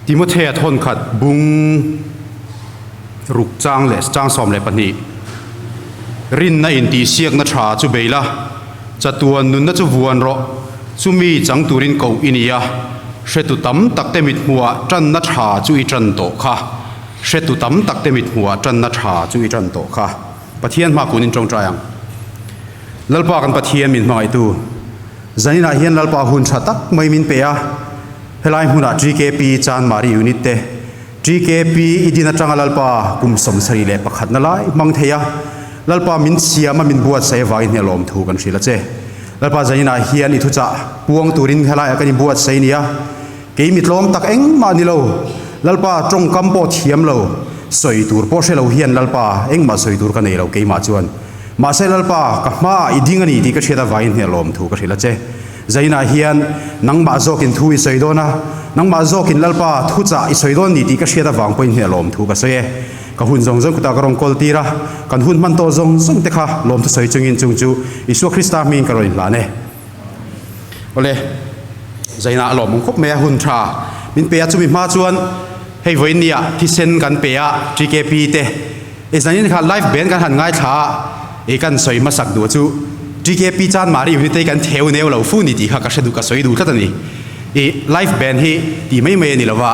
Timothea thawnkhat bung ruk chang leh chang 12. Rinna intihsiakna tha chu bei la, chatuan nunna chu vuan rawh, chumi chang turin koh i ni a, hretu tam takte mithmuhah tanna tha chu i tan tawh kha. Hretu tam takte mithmuhah tanna tha chu i tan tawh kha. Pathian hma kunin tawngtai ang. Lalpa kan Pathian min hmangaihtu, zaninah hian Lalpa hun tha tak mai min pe a, helai hmunah TKP Chanmari Unit te, TKP i din atanga Lalpa kum 71 na lai hmang thei a, Lalpa min siam a min buatsaih avangin hne lawmthu kan hrilh a che. Lalpa zaninah hian i thuchah puang turin helaiah kan inbuatsaih nia, kei mi tlawm tak engmah ni lo, Lalpa tawngkam pawh thiam lo, sawi tur pawh hre lo hian Lalpa engmah sawi tur ka nei lo keimah chuan. Mahse Lalpa, ka hmaah i ding a ni tih ka hriat avangin hne lawmthu ka hrilh a che. Zainah hian nangmah zawkin thu i sawi dawn a, nangmah zawkin Lalpa thuchah i sawi dawn ni tih ka hriat avang pawhin hne lawmthu ka sawi e. Ka hun zawng zawng kutah ka rawn kawl tir a, kan hun hman tawh zawng zawng te kha lawmthu sawi chungin chung chu Isua Krista hmingin ka rawn inhlan e. Awle, Zainah a lawmawm khawp mai a, hun tha min pe a, chumi hma chuan hei vawiin nia thisen kan pe a, TKP te E zanin kha live band kan han ngaithla a, e kan sawi hmasak duh chu TKP Chanmari unit te hi kan theu neu lo fu ni tih kha ka hre duh ka sawi duh tlat a ni. E live band hi tih mai mai a ni lova,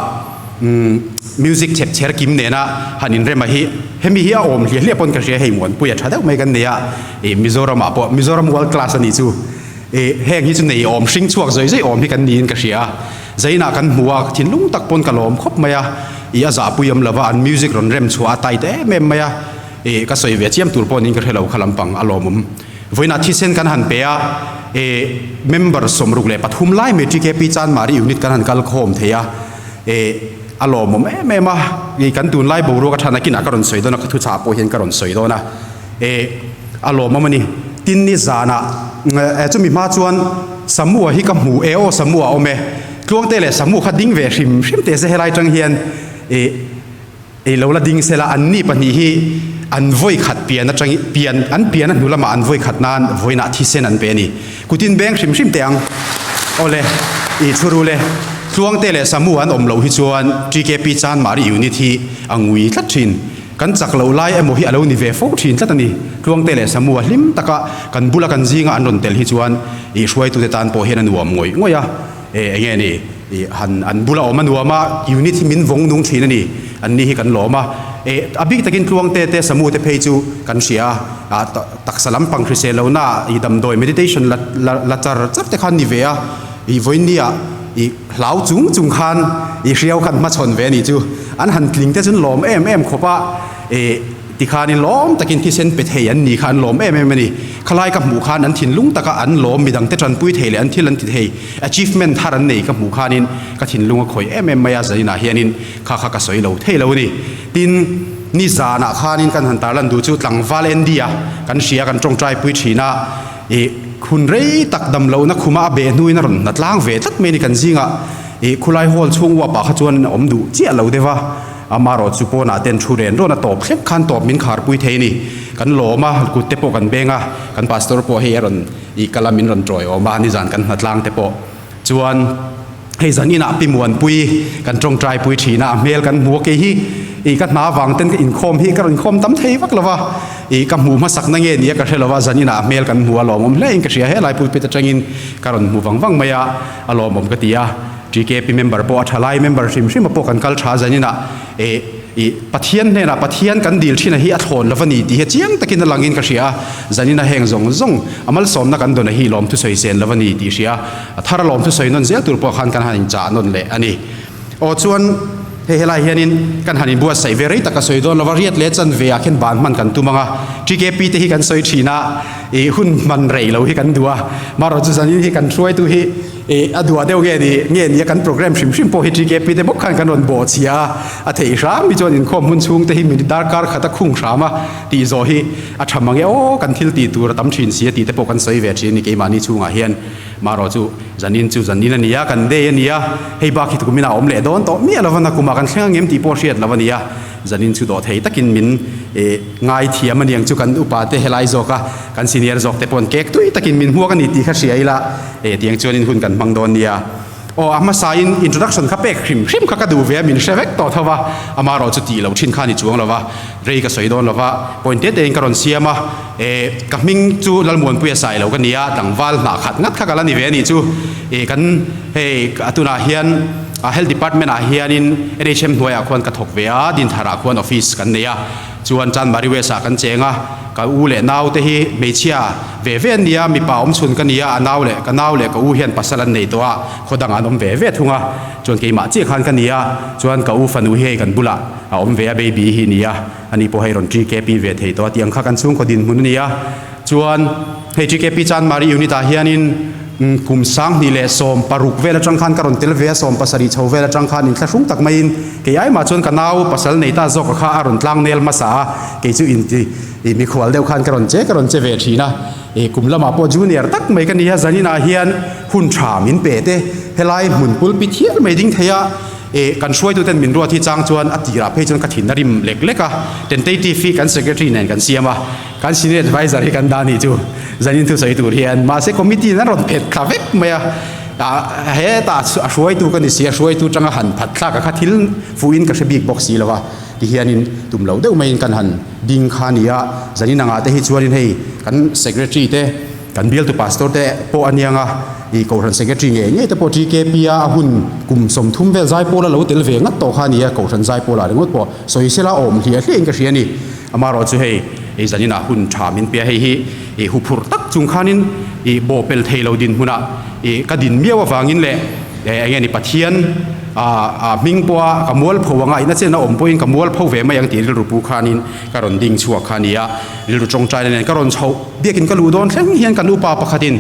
umm music chhep chher kim nena han inrem a hi hemi hi a awm hliah hliah pawn ka hria hei Muanpui a tha deuh mai kan nei a, e Mizoram ah pawh Mizoram world class a nih chu. E heng hi chu nei awm hring chhuak zawi zawi awm hi kan niin ka hria a. Zainah kan hmu a, thinlung tak pawn ka lawm khawp mai a, ih a zahpui awm lova an music rawn rem chhuah a tight em em mai a, ih ka sawi ve chiam tur pawh niin ka hre lo kha lampang a lawmawm. Vawiinah thisen kan han pe a, ih member 63 lai mai TKP Chanmari unit kan han kal khawm thei a, ih a lawmawm em em a, ih kan tunlai boruak a than a kinah ka rawn sawi dawn a, ka thuchah pawh hian ka rawn sawi dawn a. E, a lawmawm a ni. Tin ni zanah, e, chumi hma chuan Samua hi ka hmu e, aw Samua a awm e. Tluangte leh Samu kha ding ve hrim hrim teh se helai tang hian e, e lo la ding sela an ni pahnih hi an vawi khat pian atang pian an pian a hnu lamah an vawi khat nan vawiinah thisen an pe a ni. Kutin beng hrim hrim teh ang. Awle, i chhuru le. Tluangte leh Samu an awm loh hi chuan TKP Chanmari unit hi a ngui tlat thin. Kan chak loh lai emaw hi a lo ni ve fo thin tlat a ni. Tluangte leh Samua hlim taka kan bula kan zinga an rawn tel hi chuan ih hruaitute tan pawh hian a nuam ngawih ngawih a. E enge ni ih han an bula awm a nuam a, unit hi min vawng nung thin a ni. An ni hi kan lawm a. E a bik takin Tluangte te Samu te phei chu kan hria a, a taksa lampang hrisel lohna ih damdawi meditation la la la char char te kha an ni ve a. Ih vawinia ih hlau chung chung khan ih hriau khan hmachhawn ve a nih chu. An han tling te chuan lawm em em khawp a, ih tikhanin lawm takin thisen pe thei an ni kha an lawm em em a ni. Khalai ka hmuh khan an thinlung taka an lawm midang te tanpui thei leh an thil an ti thei achievement thar an nei ka hmuh khanin ka thinlung a khawih em em mai a, zaninah hianin kha kha ka sawi lo thei lo a ni. Tin, ni zanah khanin kan han tarlan duh chu tlangval Andy-a kan hria kan tawngtai pui thin a, Ih, hun rei tak dam lohna khuma a beh hnuin a rawn hna tlang ve tlat mai a ni kan zingah. Ih, khulai hall chhung uapah kha chuan a awm duh chiah lo deuh a, amarawh chu pawnah ten thu ren rawn a tawp thleng khan tawp min kharpui thei a ni. Kan lawm a, kut te pawh kan beng a, kan pastor pawh hei a rawn ih kal a min rawn tawi awm a, nizan kan hna tlang te pawh chuan Hei zan inah Pi Muanpui kan tawngtai pui thin a, a hmel kan hmu a, kei hi ih ka hna vang ten ka inkhawm hi ka rawn inkhawm tam thei vak lo va, ih ka hmuh hmasak na nge nia ka hre lo va, zan inah a hmel kan hmu a lawmawm hle in ka hria, helai pulpit atangin ka rawn hmu vang vang mai a, a lawmawm ka ti a, TKP member pawh a tha lai member hrim hrim a pawh kan kal tha zan inah ih Ih, Pathian hnenah Pathian kan dil thin a hi a thlawn lo va ni tih hi chiang takin a langin ka hria a, zanin a heng zawng zawng a malsawmna kan dawn a hi lawmthu sawi sen lo va ni tih hria a, thar a lawmthu sawi nawn zel tur pawh khan kan han inchah nawn leh a ni. Aw chuan hei helai hianin kan han inbuatsaih ve rei tak a sawi dawn lo va, riat leh chanve ah khian ban hman kan tum ang a, TKP te hi kan sawi thin a, ih hun hman rei lo hi kan duh a, marawh chu zanin hi kan hruaitu hi, Ih, a duah deuh nge ni, nge ni a kan program hrim hrim pawh hi TKP te bawk khan kan rawn bawh chhia a, a theih hram hi chuan inkhawm hmun chhung te hi min darkar khat a khung hram a tih zawh hi a tha mang e aw, kan thil tih tur a tam thin si a tih te pawh kan sawi ve thin a ni keimahni chhungah hian. Marawh chu zanin chu zanin a ni a, kan day a ni a, hei bak hi tukum in a awm leh dawn tawh miah lo va, nakumah kan thleng angem tih pawh hriat lo a ni a. Zanin chu dawh thei takin min ngai thiam a niang chu kan upa te helai zawk a, kan senior zawk te paw'n kek tui takin min hmuak a ni tih kha hria ila, tiang chuanin hun kan hmang dawn nia. Aw, a hmasain introduction kha pek hrim hrim kha ka duh ve a, min hre vek tawh tho va, amaherawh chu tih loh thin kha a ni chuang lo va, rei ka sawi dawn lo va, point te tein ka rawn siam a, eh, ka hming chu Lalmuanpuia sai lo ka ni a, tlangval hnah khat ngat kha ka la ni ve a nih chu, eh, kan hei tunah hian Health Department ah hianin NHM hnuaiah khuan ka thawk ve a, Dintharah khuan office kan nei a. Chuan Chanmari West ah kan cheng a, ka u leh nau te hi hmeichhia ve ve an ni a, mipa awm chhun ka ni a, a nau leh ka nau leh ka u hian pasal an nei tawh a, khaw dangah an awm ve ve thung a, chuan keimah chiah khan ka ni a, chuan ka u fanu hi hei kan bulah a awm ve a, baby hi ni a, ani pawh hei rawn TKP ve thei tawh a tih ang kha kan chhungkaw dinhmun a ni a, chuan hei TKP Chanmari unit ah hianin kum 2016 vel atang khan ka rawn tel ve a, 17 chho vel atang khan inthlahrung tak maiin Kei ai mah chuan ka nau pasal nei ta zawk kha a rawn tlang nel hmasa a, kei chu inti ih mikhual deuh khan ka rawn che ka rawn che ve thin a, ih kum lamah pawh junior tak mai ka ni a, zaninah hian hun tha min pe te, helai hmun pulpit hial mai ding thei a, ih kan hruaituten min ruat hi chang chuan a tirah phei chuan ka thin a rim lek lek a, tentative hi kan secretary nen kan siam a, kan senior adviser hi kan dah nih chu zanin thusawi tur hian mahse committee in an rawn phet thla vek mai a. Hetah a hruaitu ka ni si a, hruaitu tanga han phat thlak a kha thil fuhin ka hre bik bawk si lo va, tihianin tum lo deuh maiin kan han ding kha a ni a, zanin angah te hi chuanin hei kan secretary te, kan bialtu pastor te pawh a niang a, ih kohhran secretary ngei ngei te pawh TKP a a hun kum 30 vel zaipawl a lo tel ve ngat tawh kha a ni a, kohhran zaipawl ah ringawt pawh sawi sela awm hliah hliahin ka hria a ni. Amaherawh chu hei ih zaninah hun tha min pe a, hei hi ih huphurh tak chung khanin ih bawhpel thei lo dinhmunah ih ka din miau avangin leh eng nge ni Pathian ah hming pawha ka mualpho anga ina chen a awm pawhin ka mualpho ve mai ang tih rilru pu khanin ka rawn ding chhuak kha a ni a, rilru tawngtaina nen ka rawn chhoh biakin ka luh dawn thleng hian kan upa pakhatin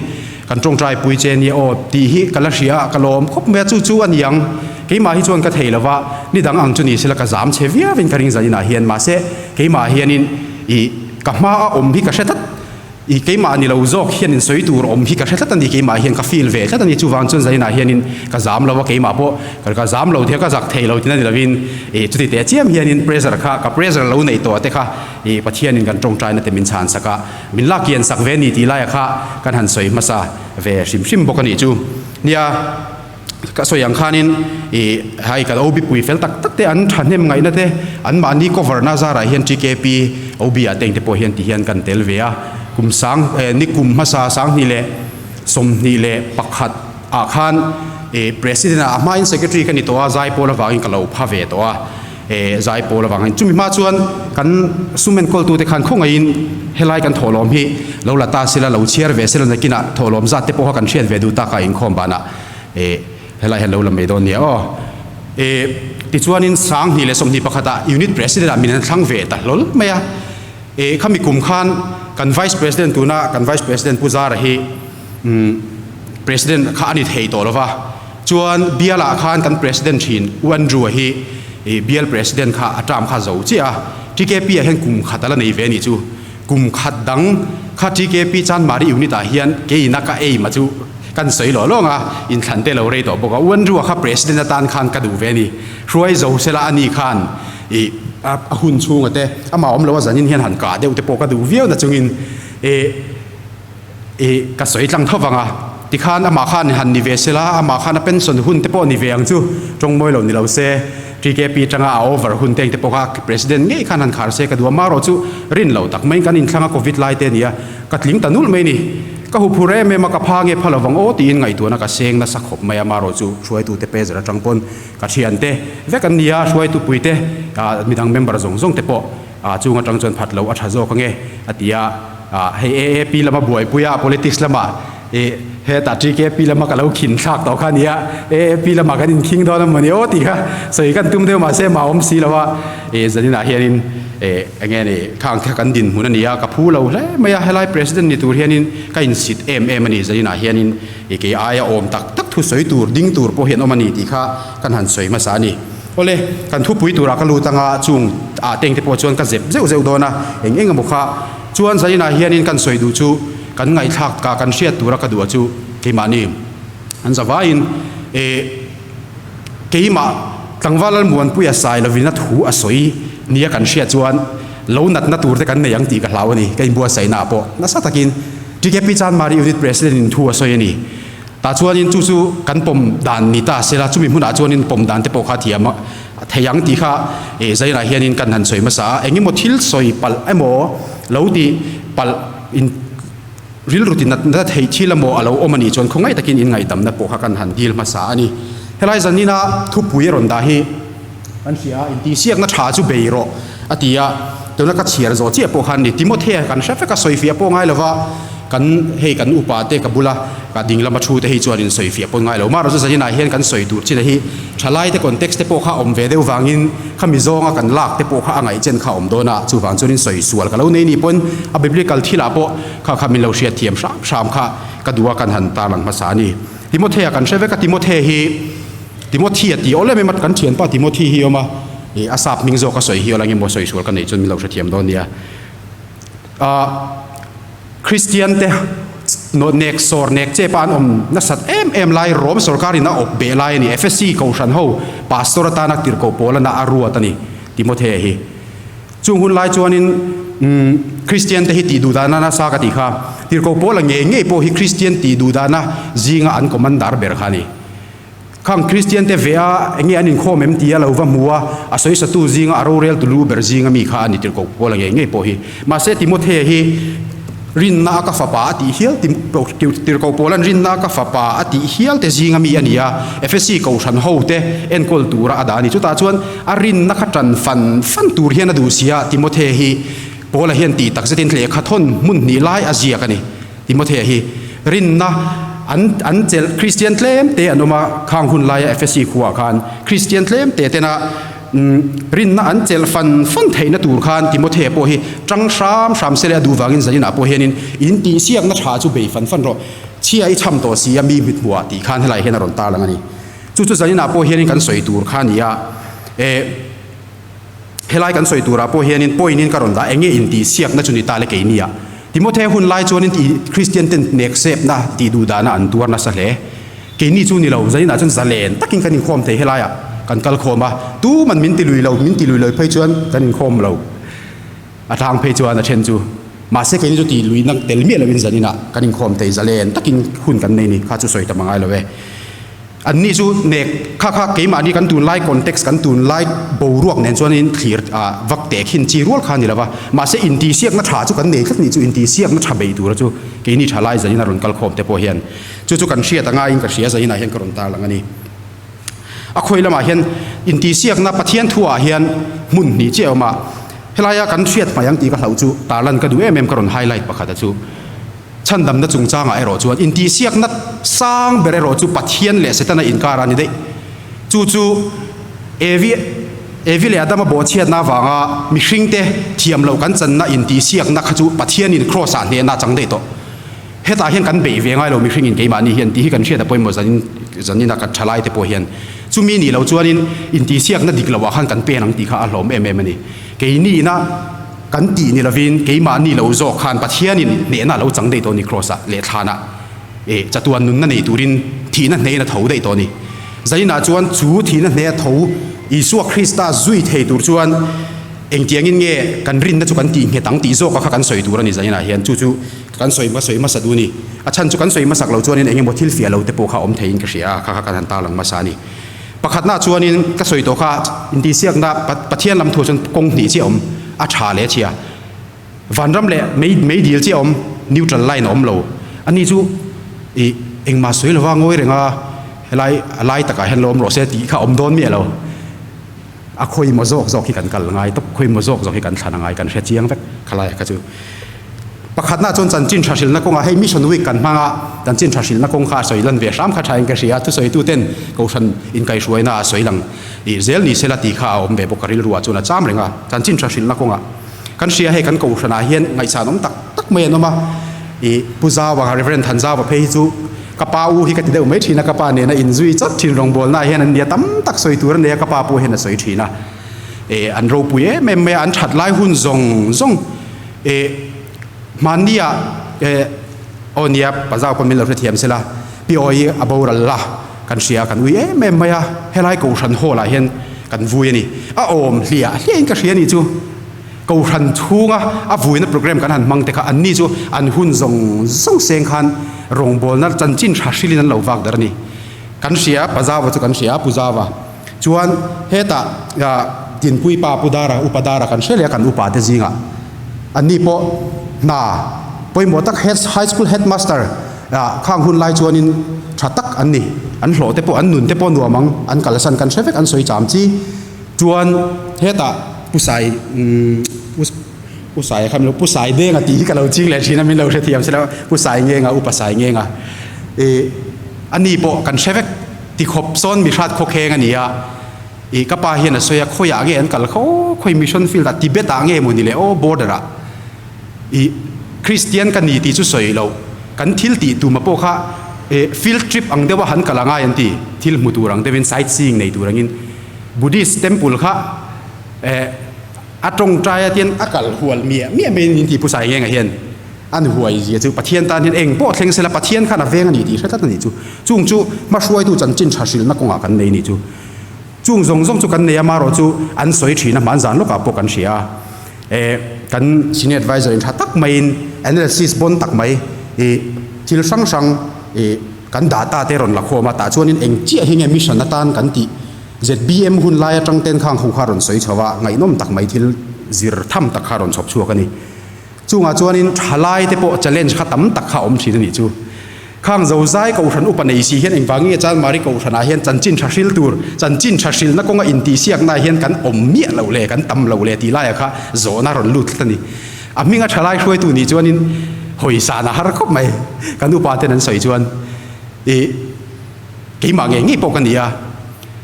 Kan tawngtai pui che nia aw tih hi ka la hria a, ka lawm khawp mai a, chu chu a ni ang. Keimah hi chuan ka thei lo va, ni dang ang chu ni sela ka zam che viau in ka ring zan inah hian, mahse keimah hianin ih ka hma a awm hi ka hre tlat, ih keimah ni lo zawk hian in sawi tur awm hi ka hre tlat a ni, keimah hian ka feel ve tlat a ni, chuvang chuan zan inah hianin ka zam lo a, keimah pawh ka zam lo thei a, ka zak thei lo tina ni lovin ih chuti teh chiam hianin pressure kha ka pressure lo neih tawh te kha ih Pathianin kan tawngtaina te min chhan sak a. Min lak kian sak ve ni tih laia kha kan han sawi hmasa ve hrim hrim bawk a nih chu. Nia, ka sawi ang khanin ih hai kan OB pui fel tak tak te an thahnem ngaihna te an mahni cover na zarah hian TKP OB ah te engte pawh hian ti hian kan tel ve a. Kum sang eh ni kum hmasa 2021 ah khan ih President ah a hmain Secretary ka ni tawh a, zaipawl avangin ka lo pha ve tawh a. Eh zai pawl avangin chumi hma chuan kan sum enkawltute khan khawngaihin helai kan thawhlawm hi lo la ta sela lo chhiar ve sela nakinah thawhlawm zat te pawh kha kan hriat ve duh taka inkhawm banah eh helai hian lo la mai dawn nia aw. Eh tichuanin 2021 ah unit president ah min an thlang ve ta hlawl mai a. Eh khami kum khan kan vice president tuna kan vice president Pu Zara hi umm president kha a ni thei tawh lova. Chuan bialah khan kan President thin U Andrew-a hi bial President kha a term kha zo chiah a, TKP-ah hian kum khat a la nei ve a nih chu. Kum khat dang kha TKP Chanmari unit-ah hian keina ka aim a chu kan sawi lawh lawng a, inthlan te lo rei tawh bawk a. U Andrew-a kha President atan khan ka duh ve a ni. Hruai zo sela a ni khan ih a hun chhunga te amah awm lo a zanin hian han kah deuh te pawh ka duh viau na chungin ih Ih, ka sawi tlang tho vang a, tikhan amah khan han ni ve sela, amah khan a pension hun te pawh ni ve ang chu, tawng mawi lo ni lo se, TKP tanga a over hun te engte pawh kha President ngei khan han khar se ka duh a, marawh chu rin lo tak maiin kan inthlang a Covid lai te a ni a, ka tling ta nulh mai ni. Ka huphur em em a, ka pha nge pha lo vang aw tiin ngaihtuahna ka seng nasa khawp mai a, marawh chu hruaitute pe zer atang pawn ka thiante vek an ni a, hruaitu puite, midang member zawng zawng te pawh chung atang chuan phat lo a tha zawk ange a ti a. Ah hei AAP lama buaipui a politics lama ih hetah TKP lama ka lo khin thlak tawh kha nia AAP lama kan inkhing dawn a mawni aw tih kha sawi kan tum deuh mahse mah awm si lo a ih zaninah hianin ih eng nge ni khang kha kan dinhmun a ni a ka phu lo hle mai a helai president ni tur hianin ka insit em em a ni zaninah hianin ih kei aia awm tak tak thu sawi tur ding tur pawh hi an awm a ni tih kha kan han sawi hmasa a ni. Awle, kan thupui turah ka lut anga chung ah teng te pawh chuan ka zep zeuh zeuh dawn a, eng eng emaw kha chuan zaninah hianin kan sawi duh chu kan ngaihthlak ka kan hriat tura ka duh a chu keimahni an zavaiin eh keimah tlangval Lalmuanpuia sai lovin a thu a sawi nia kan hriat chuan lo natna tur te kan nei ang tih ka hlau a ni, ka inbuatsaihna ah pawh nasa takin TKP Chanmari Unit President in thu a sawi a ni. Tah chuanin chu chu kan pawm dan ni ta sela, chumi hmunah chuanin pawm dan te pawh kha thiam thei ang tih kha zainah hianin kan han sawi hmasa a. Engemaw thil sawi palh emaw lo tih palh in rilru ti nat nat theih thil emaw a lo awm a nih chuan khawngaih takin inngaihdamna pawh kha kan han dil hmasa a ni. Helai zanina thupui a rawn dah hi kan hria a, intihsiakna tha chu bei rawh a ti a, tuna ka chhiar zawh chiah pawh khan ni Timothea kan hre vek a, sawifiah pawh ngai lova kan hei kan upa te ka bula ka ding lama thu te hi chuan in sawifiah pawh ngai lo. Mahrawh chu zaninah hian kan sawi tur chin a hi thalai te context te pawh kha awm ve deuh vangin khami zawnga kan lak te pawh kha a ngaihchen kha a awm dawn a, chuvang chuan in sawi sual ka lo nei ni pawn a biblical thilah pawh kha kha min lo hriat thiam hram hram kha ka duh a kan han tarlang hmasa a ni. Timothea kan hre vek a, Timothea hi Timothy a tih awlem em a, kan thianpa Timothy hi awm a, ih a sap hming zawk a sawi hi awlangin emaw sawi sual ka neih chuan min lo hrethiam dawn nia. Ah Kristian te nek sawr nek che pa an awm nasat em em lai Rom sorkar in a awp beh lai a ni, Efesi kohhran ho pastor atana tirhkoh pawl ana a ruat a ni Timothea hi. Chung hun lai chuanin Kristian te hi tih duh dahna nasa ka tih kha, tirhkoh pawl a ngei ngei pawh hi Kristian tih duh dahna zinga an commander ber kha a ni. Khang Kristian te ve a enge an inkhawm em tia lo va hmu a, a sawisatu zinga a rorel tu lu ber zinga mi kha a ni tirhkoh pawl a ngei ngei pawh hi. Mahse Timothea hi rinna a ka fapa a tih hial tirhkoh pawl an rinna a ka fapa a tih hial te zinga mi a ni a, Efesi kohhran ho te enkawl tura a dah a ni. Chutah chuan a rinna kha tan fan fan tur hian a duh si a, Timothea hi Paula hian tih takzetin lehkha thawn hmun hnih lai a ziak a ni. Timothea hi rinna an an chelh Kristian tlem te an awm a, khang hun laia Efesi khuaah khan Kristian tlem te tena rinna an chelh fan fan theihna tur khan Timothea pawh hi tang hram hram se leh a duh vangin zaninah pawh hianin in tihsiakna tha chu bei fan fan rawh, chhia i cham tawh si a mi hmithmuah tih khan helai hian a rawn tarlang a ni. Chu chu zaninah pawh hianin kan sawi tur kha a ni a, eh. Helai kan sawi turah pawh hianin point-in ka rawn dah eng nge intihsiakna chu ni ta le keini ah. Timothea hun lai chuanin Kristian ten hneksepna tih duh dahna an tuar nasa hle. Keini chu ni lo, zaninah chuan zalen takin kan inkhawm thei helaiah kan kal khawm a, tuman min ti lui lo, min ti lui lo phei chuan kan inkhawm lo. A tlang phei chuan a then chu. Mahse keini chu tih luihna tel miah loin zaninah kan inkhawm thei zalen takin hun kan nei ni kha chu sawi ta mangai lo e. Anni chu nek kha kha keimahni kan tunlai context kan tunlai boruak nen chuanin thlir vak teh khin chi rual kha a ni lo va, mahse intihsiakna tha chu kan nei tlat nih chu intihsiakna tha bei tura chu keini tha lai zanin a rawn kal khawm te pawh hian chu chu kan hriat angaiin ka hria zaninah hian ka rawn tarlang a ni. A khawi lamah hian intihsiakna Pathian thuah hian hmun hnih chiah a awm a, helaia kan hriat hmai ang tih ka hlauh chu tarlan ka duh em em ka rawn highlight pakhat a chu. Chhandamna chungchangah erawh chuan intihsiakna sang ber erawh chu Pathian leh Setana inkar a ni daih. Chu chu Evi Evi leh Adama bawhchhiatna avanga mihringte thiam loh kan channa intihsiakna kha chu Pathianin Kraws-ah hnehna a chang daih tawh. Hetah hian kan beih ve ngai lo mihringin keimahni hian tih hi kan hriat a pawimawh zanin zanina kan thalaite pawh hian. Chumi nih loh chuanin intihsiakna dik loah khan kan pen ang tih kha a hlawm em em a ni. Keiniina. Kan tih ni lovin keimahni lo zawk khan Pathianin hnehna a lo chang daih tawh a ni Kraws-ah leh thlanah eh chatuan nunna nei turin thihna hnehin a tho daih tawh a ni. Zainah chuan chu thihna hne a tho Isua Krista zui thei tur chuan engtiangin nge kan rinna chu kan tih nghet ang tih zawka kha kan sawi tur a ni Zainah hian chu chu kan sawi ka sawi hmasa duh a ni. A chhan chu kan sawi hmasak lo chuanin eng emaw thil fiah lo te pawh kha awm theiin ka hria a kha kha kan han tarlang hmasa a ni. Pakhatna chuanin ka sawi tawh kha intihsiakna Pathian lam thu chuan kawng hnih chiah a awm, a tha leh a chhia. Vanram leh mei mei dil chiah a awm, neutral line a awm lo. Ani chu ih engmah sawi lova ngawi reng a, helai a lai takah hian lo awm rawh se tih kha a awm dawn miah lo. A khawimaw zawk zawk hi kan kal ngai tawp, khawimaw zawk zawk hi kan thlan a ngai, kan hre chiang vek khalaiah kha chu. Pakhatna chuan chanchin tha hrilhna kawngah hei Mission Week kan hmang a, chanchin tha hrilhna kawng kha a sawi lan ve hram kha thain ka hria, thusawitu ten Kohhran inkaihhruaina a sawi lang ih zel ni sela tih kha a awm ve bawk a rilruah chuan a cham reng a, chanchin tha hrilhna kawngah kan hria hei kan Kohhranah hian ngaihsan awm tak tak mai an awm a, ih Pu Zauva Rev Thanzauva phei hi chu ka pa u hi ka ti deuh mai thin a, ka pa nena inzui chawt thin rawngbawlnaah hian an nia tam tak sawi tur a nei a, ka pa pawh hian a sawi thin a, ih an ropui em em mai a, an that lai hun zawng zawng. Eh hmanni ah eh aw nia pazau pawn min lo hrethiam sela pi awi a boral la kan hria kan ui em em mai a helai kohhran hall ah hian kan vui a ni a awm hliah hliah in ka hria ni chu kohhran chhunga a vuina program kan han hmang te kha an ni chu an hun zawng zawng seng khan. rawngbawlna chanchin tha hrilin an lo vak darh a ni. Kan hria, Pazava chu kan hria, Puzava chuan hetah Dinpui pa Pu Dara, Upa Dara kan hre leh a kan upa te zingah anni pawh hna pawimawh tak High School Headmaster khang hun lai chuanin tha tak an ni. An hlawh te pawh an nun te pawh nuam ang, an kalsan kan hre vek an sawi cham chi chuan hetah Pu Sai Pu Saia kha min lo Pu Sai Denga tih hi ka lo ching leh thin a, min lo hrethiam sela Pu Sai Ngenga, Upa Sai Ngenga ih ani pawh kan hre vek ti khawp sawn mi hrat khawkheng a ni a, ih ka pa hian a sawi a khawiah nge an kal kha aw khawi mission field ah Tibet ah nge maw ni le aw border ah ih Christian ka ni tih chu sawi loh kan thil tih tuma pawh kha ih field trip ang deuha han kal angai an ti, thil hmu tur ang deuhin sightseeing nei tur angin Buddhist temple kha eh. A tawngtai a tian a kal hual miah miah mai in tih Pu Saingenga hian an huai zia chu Pathian tan hian eng pawh thleng sela Pathian khan a veng a ni tih hre tlat a nih chu. Chung chu hmahruaitu chanchin tha hrilhna kawngah kan nei a nih chu. Chung zawng zawng chu kan nei a, marawh chu an sawi thin a, hman zan lawkah pawh kan hria a. Eh, kan senior advisor in tha tak maiin analysis bawn tak mai ih thil hrang hrang ih kan data te rawn la khawm a, tah chuanin eng chiah hi nge mission atan kan tih ZBM hun lai atang ten khang ho kha rawn sawi chho a, ngaihnawm tak mai thil zir tham tak kha rawn chhawp chhuak a ni. Chungah chuanin thalai te pawh challenge kha tam tak kha a awm thin a nih chu. Khang zozai kohhran upa nei si hian engvangin nge Chanmari kohhranah hian chanchin tha hril tur, chanchin tha hrilna kawnga intihsiaknaah hian kan awm miah loh le, kan tam loh le tih laiah kha zawhna rawn lut tlat a ni. A hminga thalai hruaitu nih chuanin hawisan a har khawp mai, kan upa ten an sawi chuan ih. Keimah ngei ngei pawh ka ni a,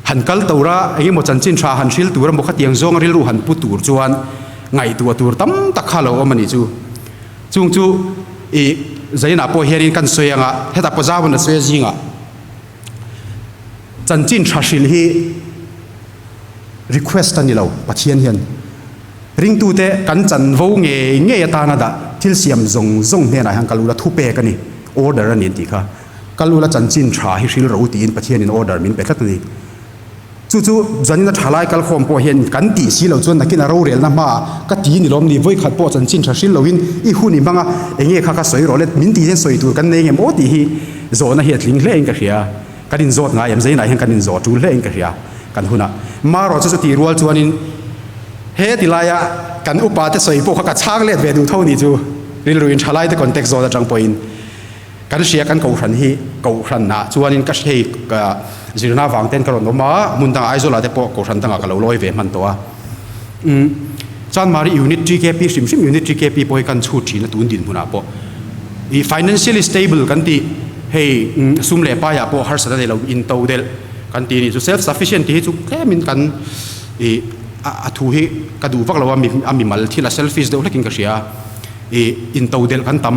han kal tura eng emaw chanchin tha han hril tur emaw khatiang zawnga rilru han pu tur chuan ngaihtuah tur tam tak kha lo awm a nih chu. Chung chu i zainah pawh hianin kan sawi anga hetah pawh zau in a sawi a zingah chanchin tha hril hi request a ni lo Pathian hian ringtute kan chanvo ngei ngei atana dah thil siam zawng zawng hnenah hian kal ula thupek a ni order a ni an tih kha. Kal ula chanchin tha hi hril ro tiin Pathianin order min pe tlat a ni. Chu chu zanina tha lai kal khawm pawh hian kan tih si lo chuan nakin a rorelna hmaah ka ti ni lawm ni, vawikhat pawh chanchin tha hril loin i hun i hmang a, enge kha ka sawi rawh le, min tih hian sawi tur kan nei ngem aw tih hi zawhna hi a tling hle in ka hria. Kan inzawt ngai em, zainah hian kan inzawh tul hle in ka hria kan hunah. Marawh chu chutih rual chuanin he ti laia kan upa te sawi pawh kha ka chhang let ve duh tho ni chu rilruin tha laite contact zawt atang pawhin. Kan hria kan kohhran hi kohhran ah chuanin ka hei ka zirna vang ten ka rawn awm a, hmun dangah Aizawl ah te pawh kohhran dangah ka lo lawi ve hman tawh a. Umm Chanmari unit TKP hrim hrim unit TKP pawh hi kan chhut thin a tun dinhmunah pawh ih financially stable kan tih hei sum leh paiah pawh harsat a nei lo in to delh kan tih a nih chu self sufficient tih hi chu tlemin kan ih a thu hi ka duh vak lo a a mimal thil a selfish deuh hlekin ka hria a. Ih into delh kan tam,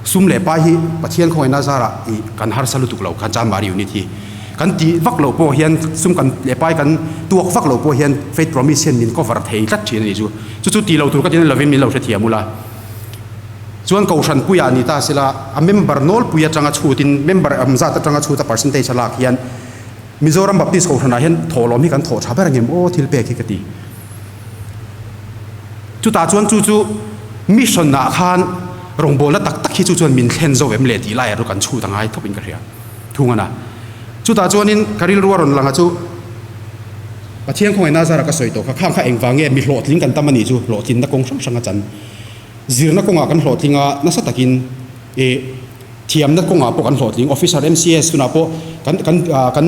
sum leh pai hi Pathian khawngaihna zarah ih kan harsa lutuk lo khan Chanmari unit hi kan tih vak loh pawh hian sum kan leh pai kan tuak vak loh pawh hian faith promise hian min cover thei tlat thin a nih chu. Chu chu tih loh tur ka ti lovin min lo hrethiam ula. Chuan Kohhran puiah ni ta sela a member nawlpui atanga chhutin member awm zat atanga chhuta percentage a lak hian Mizoram Baptist Kohhranah hian thawhlawm hi kan thawh tha ber ang em aw thil pek hi ka ti. Chutah chuan chu chu mission ah khan rawngbawlna tak tak hi chu chuan min thlen zo em le tih lai ah kan chhut a ngai thawp in ka hria thung a na. Chutah chuanin ka rilru a rawn lang a chu Pathian khawngaihna zara ka sawi tawh kha khang kha engvang nge mi hlawhtling kan tam a nih chu hlawhtlinna kawng hrang hrang a chan zirna kawngah kan hlawhtling a nasa takin ih thiamna kawngah pawh kan hlawhtling officer MCS tunah pawh kan kan kan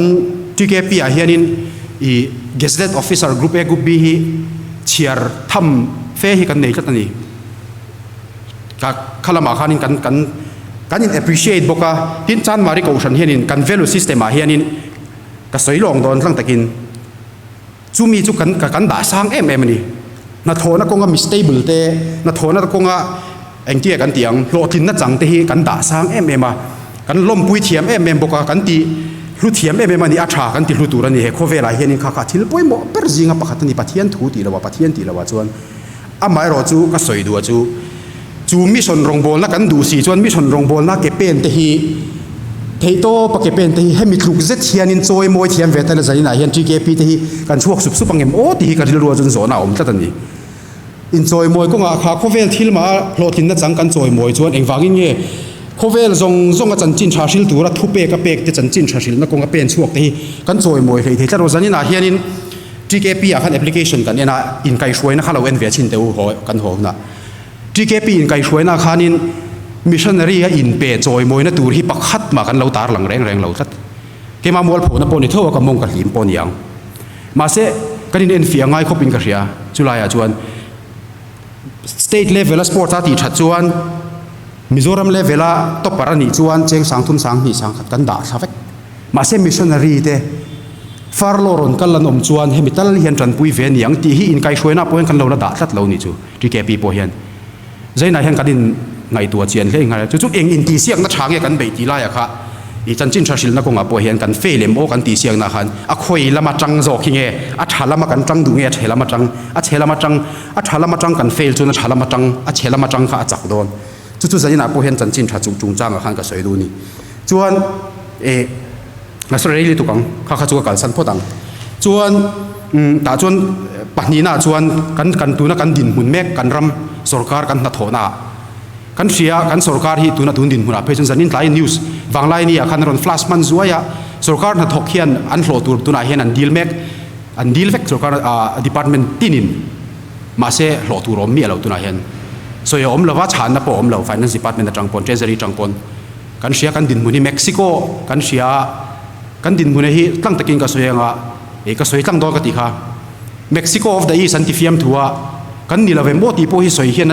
TKP ah hianin ih gazetted officer group A group B hi chhiar tham fe hi kan nei tlat a ni ka kha lamah khanin kan kan kan in appreciate bawk a tin Chanmari kohhran hianin kan value system ah hianin ka sawi lawng dawn tlang takin chumi chu kan kan dah sang em em a ni hnathawhna kawnga mi stable te hnathawhna kawnga Engtia kan tih ang, hlawhtlinna chang te hi kan dah sang em em a, kan lawmpui thiam em em bawk a, kan ti hlu thiam em em a ni, a tha kan ti hlu tur a ni. He khawvelah hianin kha kha thil pawimawh ber zinga pakhat a ni, Pathian thu tih loah, Pathian tih loah chuan amaherawh chu ka sawi duh a chu, chu mission rawngbawlna kan duh si chuan mission rawngbawlna ke pen te hi theihtawpa ke pen te hi hemi tluk zet hianin chawi mawi thiam ve tala zaninah hian TKP te hi kan chhuak sup sup ang em aw tih hi ka rilru ah chuan zawhna a awm tlat a ni. Inchawimawi kawngah kha khawvel thil mah a hlawhtlinna chang kan chawimawi chuan engvangin nge Khawvel zawng zawnga chanchin tha hril tura thupek a pek te chanchin tha hrilna kawnga pen chhuak te hi kan chawimawi hlei thei tlat lo. Zaninah hianin TKP ah khan application kan en a, inkaihhruaina kha lo en ve chhin teh u haw kan haw hunah. TKP inkaihhruaina khanin missionary a inpe chawimawina tur hi pakhat mah kan lo tarlang reng reng lo tlat. Keimah mualphona pawh ni tho a ka mawng ka hlim pawh ni ang. Mahse, kan in enfiah ngai khawpin ka hria. Chulaiah chuan state level a sports a tih that chuan Mizoram level a topper a nih chuan cheng sangthum sanghnih sangkhat kan dah thla vek. Mahse missionary te furlough rawn kal an awm chuan hemi tal hian tanpui ve ni ang tih hi inkaihhruaina pawh hian kan lo la dah tlat lo ni chu TKP pawh hian Zainah hian kan in ngaihtuah chian hle nghal a, chu chu eng intihsiakna tha nge kan beih tih laiah kha i chanchin tha hrilhna kawngah pawh hian kan fail em aw kan tihsiakna khan a khawi lama tang zawk hi nge a tha lama kan tang duh nge a chhe lama tang a chhe lama tang a tha lama tang kan fail chuan a tha lama tang a chhe lama tang kha a chak dawn chu chu zaninah pawh hian chanchin tha chung chungchangah khan ka sawi duh a ni chuan eh a sawi rei lutuk ang kha kha chu ka kalsan phawt ang chuan umm tah chuan pahnihna ah chuan kan kan tuna kan dinhmun mek kan ram sorkar kan hnathawhna ah kan hria kan sorkar hi tuna tun dinhmun ah phei chuan zanin tlai news vanglai ni ah khan a rawn flash hman zuai a sorkar hnathawk hian an hlawh tur tunah hian an dil mek an dil vek sorkar ah department tinin mahse hlawh tur a awm miah lo tunah hian sawi a awm lova chhanna pawh a awm lo finance department atang pawn treasury atang pawn. Kan hria kan dinhmun hi Mexico kan hria a, kan dinhmun hi tlang takin ka sawi anga ih ka sawi tlang dawn ka tih kha. Mexico of the East an ti fiam thu a, kan ni lo ve maw tih pawh hi sawi hian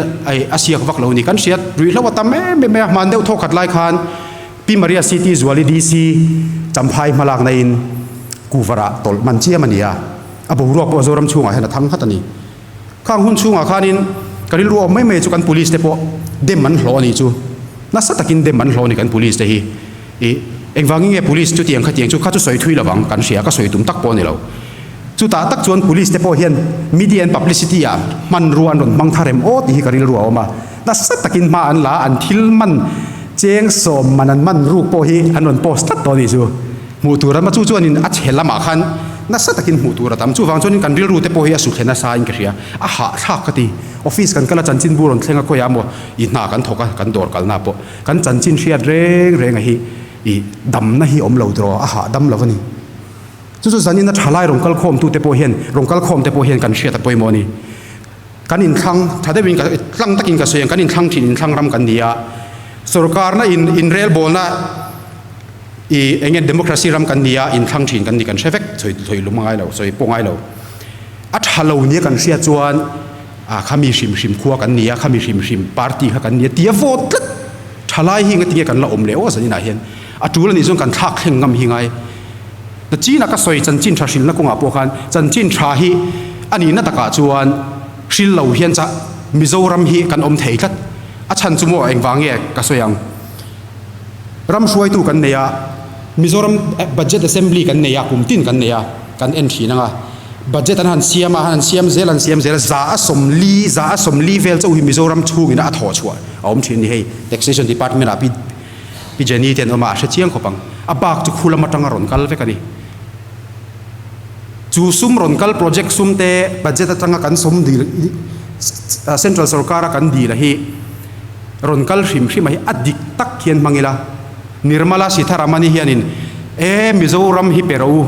a siak vak lo a ni. Kan hria ruihhlo a tam em em mai a, hman deuh thaw khat lai khan Pi Maria City Zuali DC Champhai hmalakna in Kuvarah tawlh man chiam a ni a, a boruak pawh Zoram chhungah hian a thang nghat a ni. Khang hun chhungah khanin ka rilru awm mai mai chu kan police te pawh dem an hlawh a nih chu. Nasa takin dem an hlawh a ni kan police te hi. Ih, engvangin nge police chutiang khatiang chu kha chu sawi thui lovang kan hria, ka sawi tum tak pawh a ni lo. Chutah tak chuan police te pawh hian media and publicity ah hmanrua an rawn hmang thar em aw tih hi ka rilru a awm a. Nasa takin hma an la a, an thil man cheng sawm man an man ruk pawh hi an rawn post tlat tawh a nih chu. Hmuh tur a chu chuanin a chhe lamah khan nasa takin hmuh tur a tam. Chuvang chuanin kan rilru te pawh hi a su thlen nasa in ka hria. A hahthlak ka ti. Office kan kal a chanchinbu rawn thleng a khawiah maw i hna kan thawk a kan dawr kalna pawh kan chanchin hriat reng reng a hi i damna hi awm lo tiraw a hahdam lo a ni. Chu chu zanin a thalai rawn kal khawm tute pawh hian rawn kal khawm te pawh hian kan hriat a pawimawh a ni. Kan inthlang tha deuhin ka tlang takin ka sawi ang kan inthlang thin inthlang ram kan ni a. Sorkarna in inrelbawlna I eng nge democracy ram kan nia inthlang thin kan ni kan hre vek sawi sawi lum ngai lo sawi pawh ngai lo. A tha lo nia kan hriat chuan ah khami hrim hrim khua kan nia khami hrim hrim party kha kan nia tia vote tlat tha lai hi ngatinge kan la awm leh aw zanin ah hian a tul anih chuan kan thlak thleng ngam hi ngai. Na chin a ka sawi chanchin tha hrilna kawngah pawh khan chanchin tha hi a nihna takah chuan hril lo hian cha Mizoram hi kan awm thei tlat a chhan chu maw engvang nge ka sawi ang. Ram hruaitu kan nei a, Mizoram Budget Assembly kan nei a, kum tin kan nei a, kan en thin ang a. Budget an han siam a, han siam zel an siam zel a, za a sawmli, za a sawmli vel chauh hi Mizoram chhungin a thawh chhuah a awm thin a ni hei. Taxation Department ah Pi Pi Jenny te an awm a, a hre chiang khawp ang. A bak chu khu lam atanga rawn kal vek a ni. Chu sum rawn kal project sum te budget atanga kan sawm dil Central sorkara kan dil a hi, Rawn kal hrim hrim a hi a dik tak hian hmang ila, Nirmala Sitharamani hianin e Mizoram hi pe rawh u,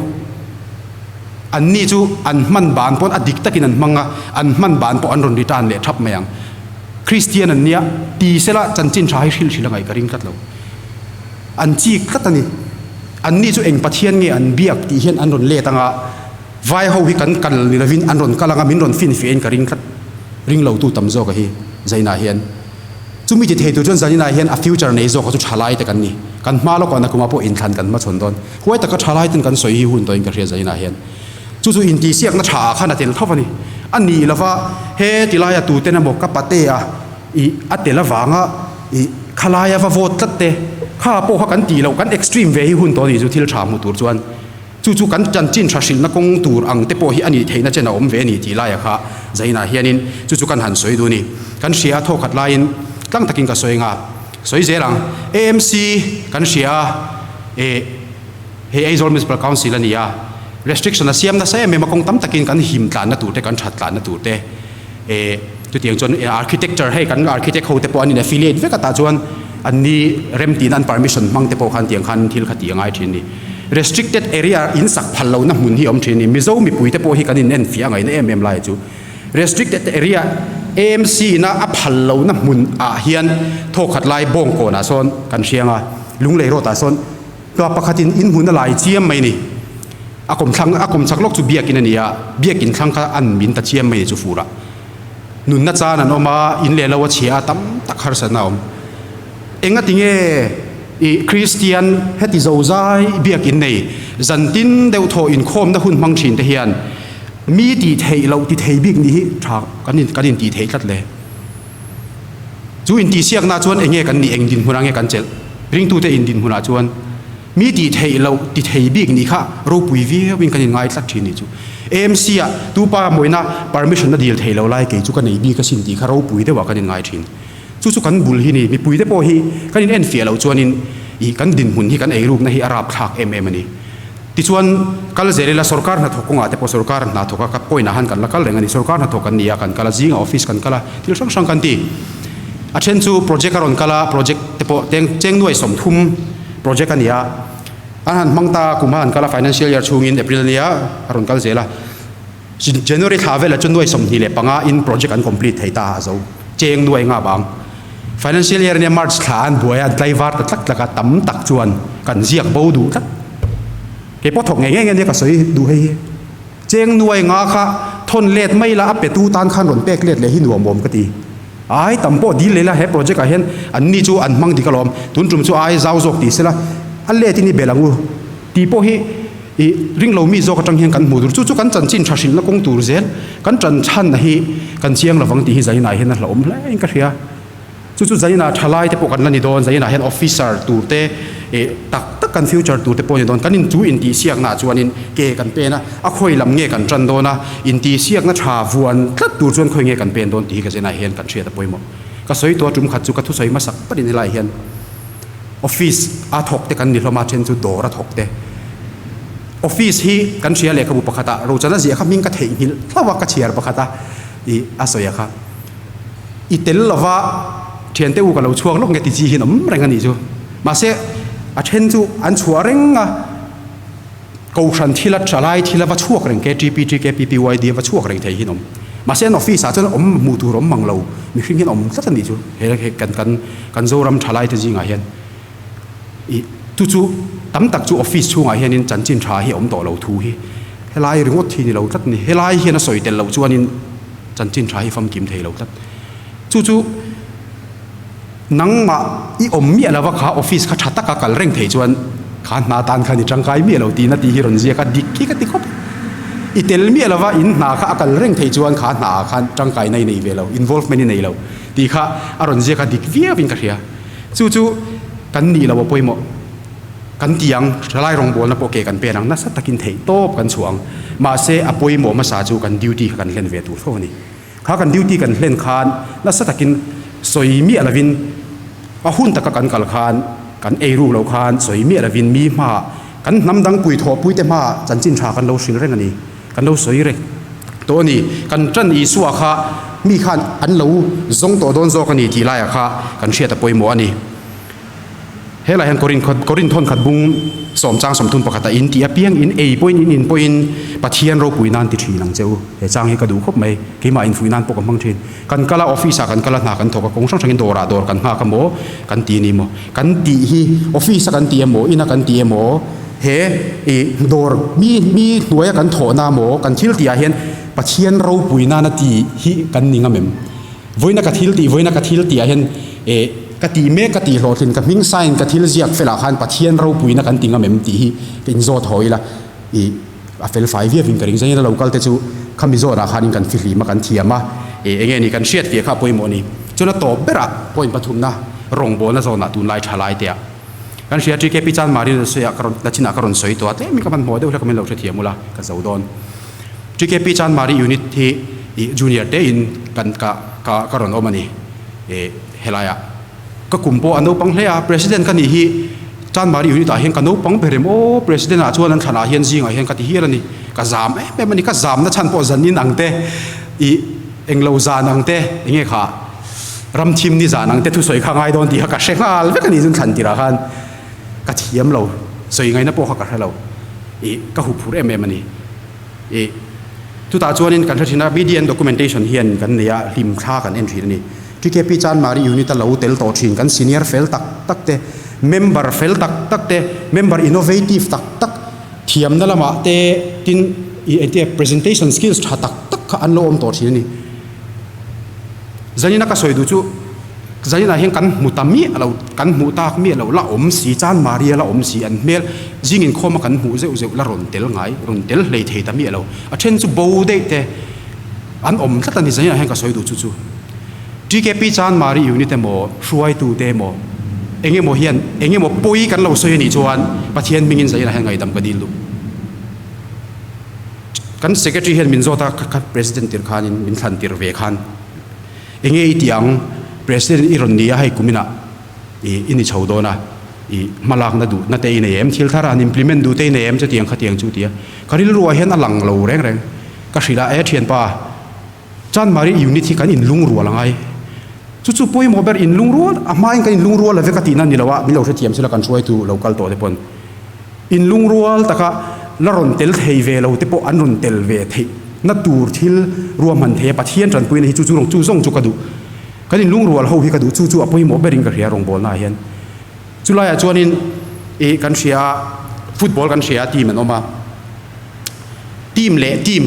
anni chu an hman ban pawn a dik takin an hmang a, an hman ban pawh an rawn return leh thap mai ang. Kristian an nia, ti sela chanchin tha hi hrilh hrilh a ngaih ka ring tlat lo. An chik tlat a ni. Anni chu eng Pathian nge an biak tih hian an rawn let anga, Vai ho hi kan kal ni lovin an rawn kal anga min rawn finfiah in ka ring tlat. Ring lo tu tam zawk a hi Zainah hian. Chumi ti thei tur chuan Zaninah hian a future nei zawk a chu thalai te kan ni. Kan hma lawkah nakumah pawh inthlan kan hmachhawn dawn. Huai taka thalai ten kan sawi hi hun tawhin ka hria Zainah hian. Chu chu intihsiakna tha ah khan a tel tho a ni. A nih lova he tilaia tuten emaw ka pate a i a tel avanga i khalaia va vote tlat te kha pawh kha kan tih loh kan extreme ve hi hun tawh a nih chu thil tha hmuh tur chuan. Chu chu kan chanchin tha hrilhna kawng tur ang te pawh hi a nih theihna chen a awm ve a ni tih laia kha Zainah hianin chu chu kan han sawi duh a ni. Kan hria a thawkhat laiin tlang takin ka sawi anga sawi zel ang. AMC kan hria a, eh hei Aizawl Municipal Council a ni a, restriction a siam nasa em em a kawng tam takin kan him tlanna tur te kan that tlanna tur te eh chutiang chuan architecture hei kan architect ho te pawh an in affiliate vek a tah chuan. An ni remtihna an permission hmang te pawh khan tiang khan thil kha tih a ngai thin a ni. Restricted area in sak phal lohna hmun hi a awm thin a ni. Mizo mipui te pawh hi kan in enfiah a ngaihna em em lai chu restricted area AMC ina a phal lohna hmun ah hian thawkhat lai bawngkawn ah sawn kan hriang a, Lunglei road ah sawn tlua pakhat in in hmun a lai chiam mai a ni. A kawmthlang a kawmchak lawk chu biakin a ni a, biakin thlang kha an min ta chiam mai a ni chu fur ah. Nunna chan an awm a, in leh lo a chhia a, tam tak harsatna a awm. Enga tinge i Kristian heti zo zai biakin nei zantin deuh thaw inkhawmna hun hmang thin te hian mi tih theih loh ti thei bik nih hi tha kan in kan intih theih tlat le. Chu intihsiakna chuan enge kan nih eng dinhmunah nge kan chelh? Ringtute in dinhmunah chuan Mi tih theih loh ti thei bik nih kha ropui viauin kan inngai tlat thin nih chu. AMC ah tu pa mawina permission a dil thei lo lai kei chu ka nei bik asin tih kha ropui deuhah kan inngai thin. Chu chu kan bul hi ni, mipui te pawh hi kan in enfiah loh chuanin ih kan dinhmun hi kan eirukna hi a rapthlak em em a ni. Tichuan kal zel ila sorkar hnathawk kawngah te pawh sorkar hnathawk a ka point ah han kan la kal reng a ni. Sorkar hnathawk kan ni a, kan kal a, zingah office kan kal a, thil hrang hrang kan ti. A then chu project a rawn kal a, project te pawh teng cheng nuai 30 project a ni a, an han hmang ta a, kum a han kal a, financial year chhungin April ania a rawn kal zel a, January thla velah chuan nuai 25 in project an complete thei ta a zo, cheng nuai nga bang. Financial year ania March thla an buai a, an tlaivar ta tlak tlak a, tam tak chuan kan ziak bo duh tlat. Kei pawh thawk ngei ngei ania ka sawi duh hei hi. Cheng nuai nga kha thawn let mai la a petu tan khan rawn pek let leh hi nuam awm ka ti. Ai tam pawh dil leh la he project ah hian an ni chu an hmang dik alawm, tun tum chu ai zau zawk ti sela a let in i belh ang u tih pawh hi i ring lo mi zawk atang hian kan hmu tur chu chu kan chanchin tha hrilhna kawng tur zel kan tan chhan hi kan chiang lovang tih hi zainah hian a hlauhawm hle in ka hria. Chu chu Zaina thalai te pawh kan la ni dawn, Zaina hian officer tur te eh tak tak kan future tur te pawh a ni dawn. Kan in chu intihsiakna ah chuanin ke kan pen a, a khawi lam nge kan tan dawn a, intihsiakna tha vuan tlat tur chuan khawi nge kan pen dawn tih hi ka Zaina hian kan hriat a pawimawh. Ka sawi tawh a tum khat chu ka thusawi hmasak patin helaiah hian office a thawk te kan ni hlawm a, then chu dawr a thawk te. Office hi kan hria lehkhabu pakhatah Rochana ziah kha hming ka theihnghilh hlauh a, ka chhiar pakhat a ih a sawi a kha. I tel lova thiante u ka lo chhuak lawk nge ti chi hian awm reng a nih chu. Mahse a then chu an chhuah reng a, Kohhran thila thalai thila va chhuak reng KTP, TKP, PYD a va chhuak reng thei hian awm. Mahse an office ah chuan awm hmuh tur awm mang lo, mihring hian awm tlat a nih chu he kan kan kan Zoram thalai te zingah hian. I chu chu tam tak chu office chhungah hianin chanchin tha hi a awm tawh lo thu hi helai ringawt hi ni lo tlat a ni. Helai hian a sawi tel loh chuanin chanchin tha hi famkim thei lo tlat. Chu chu nangmah i awm miah lova kha office kha tha taka kal reng thei chuan kha hna tan khan i tangkai miah lo tihna tih hi rawn ziak a, dik hi ka ti khawp. I tel miah lova in hna kha a kal reng thei chuan kha hna ah khan tangkaina i nei ve lo, involvement i nei lo tih kha a rawn ziak a, dik viauin ka hria. Chu chu kan nih lo a pawimawh. Kan ti ang, thalai rawngbawlna pawh ke kan pen ang, nasa takin theih tawp kan chhuah ang. Mahse, a pawimawh hmasa chu kan duty kha kan hlen ve tur tho a ni. Kha kan duty kan hlen khan nasa takin sawi miah lovin, a hun taka kan kal khan, kan ei ruk loh khan sawi miah lovin mi hmaah, kan hnam dang pui thawhpui te hmaah chanchin tha kan lo hrilh reng a ni. Kan lo sawi reng tawh a ni. Kan tan Isua kha mi khan an lo zawng tawh dawn zawk a ni tih laiah kha kan hriat a pawimawh a ni. Helai hian Korin Korin thawn khat bung sawm chang 31 ah in tih apiang in ei pawhin in in pawhin Pathian ropui nan ti thin ang che u. He chang hi ka duh khawp mai. Keimah infuih nan pawh ka hmang thin. Kan kal a office ah kan kal a hna kan thawk a kawng hrang hrangin dawrah dawr kan nghak a maw kan ti ni maw. Kan tih hi office a kan ti emaw ina kan ti emaw he ih dawr mi mi hnuaia kan thawhna maw kan thil tih ah hian Pathian ropui nana ti hi kan ni ngam em? Vawiina ka thil tih, vawiina ka thil tih ah hian eh ka tih mek ka tih hlawhtlin ka hming sign ka thil ziak felah khan Pathian ropuina kan ti ngam em tih hi ka inzawt haw ila ih a fel fai viau in ka ring. Zanin a lo kal te chu khami zawt ah khanin kan fihlim a kan thiam a eh enge ni kan hriat fiah kha a pawimawh a ni. Chuan a tawp berah point pathumna rawngbawlna zawnah tunlai tha lai te ah kan hria TKP Chanmari la sawi ah ka rawn la chinah ka rawn sawi tawh a tlemin ka hmanhmawh deuh hlek a min lo hrethiam ula ka zo dawn. TKP Chanmari unit hi ih junior te in kan ka ka ka rawn awm a ni eh helai ah ka kum pawh a naupang hle a president ka nih hi Chanmari unit ah hian ka naupang ber em aw president ah chuan an thlan ah hian zing ah hian ka ti hial a ni ka zam em em a ni ka zam na chhan pawh zan in ang te ih englo zan ang te enge kha. Ram thim ni zan ang te thusawi kha ngai dawn tih kha ka hre nghal vek a ni chun thlan tirah khan ka thiam lo sawi ngaihna pawh kha ka hre lo ih ka hu phur em em a ni ih chutah chuanin kan hre thin a BDN documentation hian kan nei a hlim thla kan en thin a ni TKP Chanmari unit a lo tel tawh thin kan senior fel tak tak te member fel tak tak te member innovative tak tak thiamna lamah te tin ih engtia presentation skills tha tak tak kha an lo awm tawh thin a ni. Zanina ka sawi duh chu Zaninah hian kan hmu ta miah lo, kan hmuh tak miah lo, la awm si, Chan Maria la awm si, an hmel zing inkhawma kan hmuh zeuh zeuh la rawn tel ngai, rawn tel hlei thei ta miah lo. A then chu bo daih te an awm tlat a ni, Zaninah hian ka sawi duh chu chu TKP Chan Mari unit emaw, hruaitu te emaw, eng emaw hian eng emaw pawi kan lo sawi a nih chuan Pathian hmingin Zaninah hian ngaihdam ka dil duh. Kan secretary hian min zawt a, ka president tir khanin min thlan tir ve khan enge i tih ang, president i rawn ni a hei kuminah i i ni chho dawn a, i hmalakna duhna te i nei em, thil thar an implement duh te i nei em chutiang khatiang chu ti a, ka rilruah hian a lang lo reng reng, ka hrilh a e thianpa Chanmari unit hi kan inlungrual a ngai, chu chu pawimawh ber inlungrual a hmain kan inlungrual love ka tihna ni lo a, min lo hrethiam sela kan hruaitu lo kal tawh te pawn. Inlungrual taka la rawn tel thei ve lo te pawh an rawn tel ve theih na tur thil ruahman thei a, Pathian tanpuina hi chu chu chu zawng chu ka duh. Kan inlungrual ho hi ka duh, chu chu a pawimawh berin ka hria rawngbawlnaah hian. Chulaiah chuanin ih kan hria a, football kan hria a team an awm a, team leh team,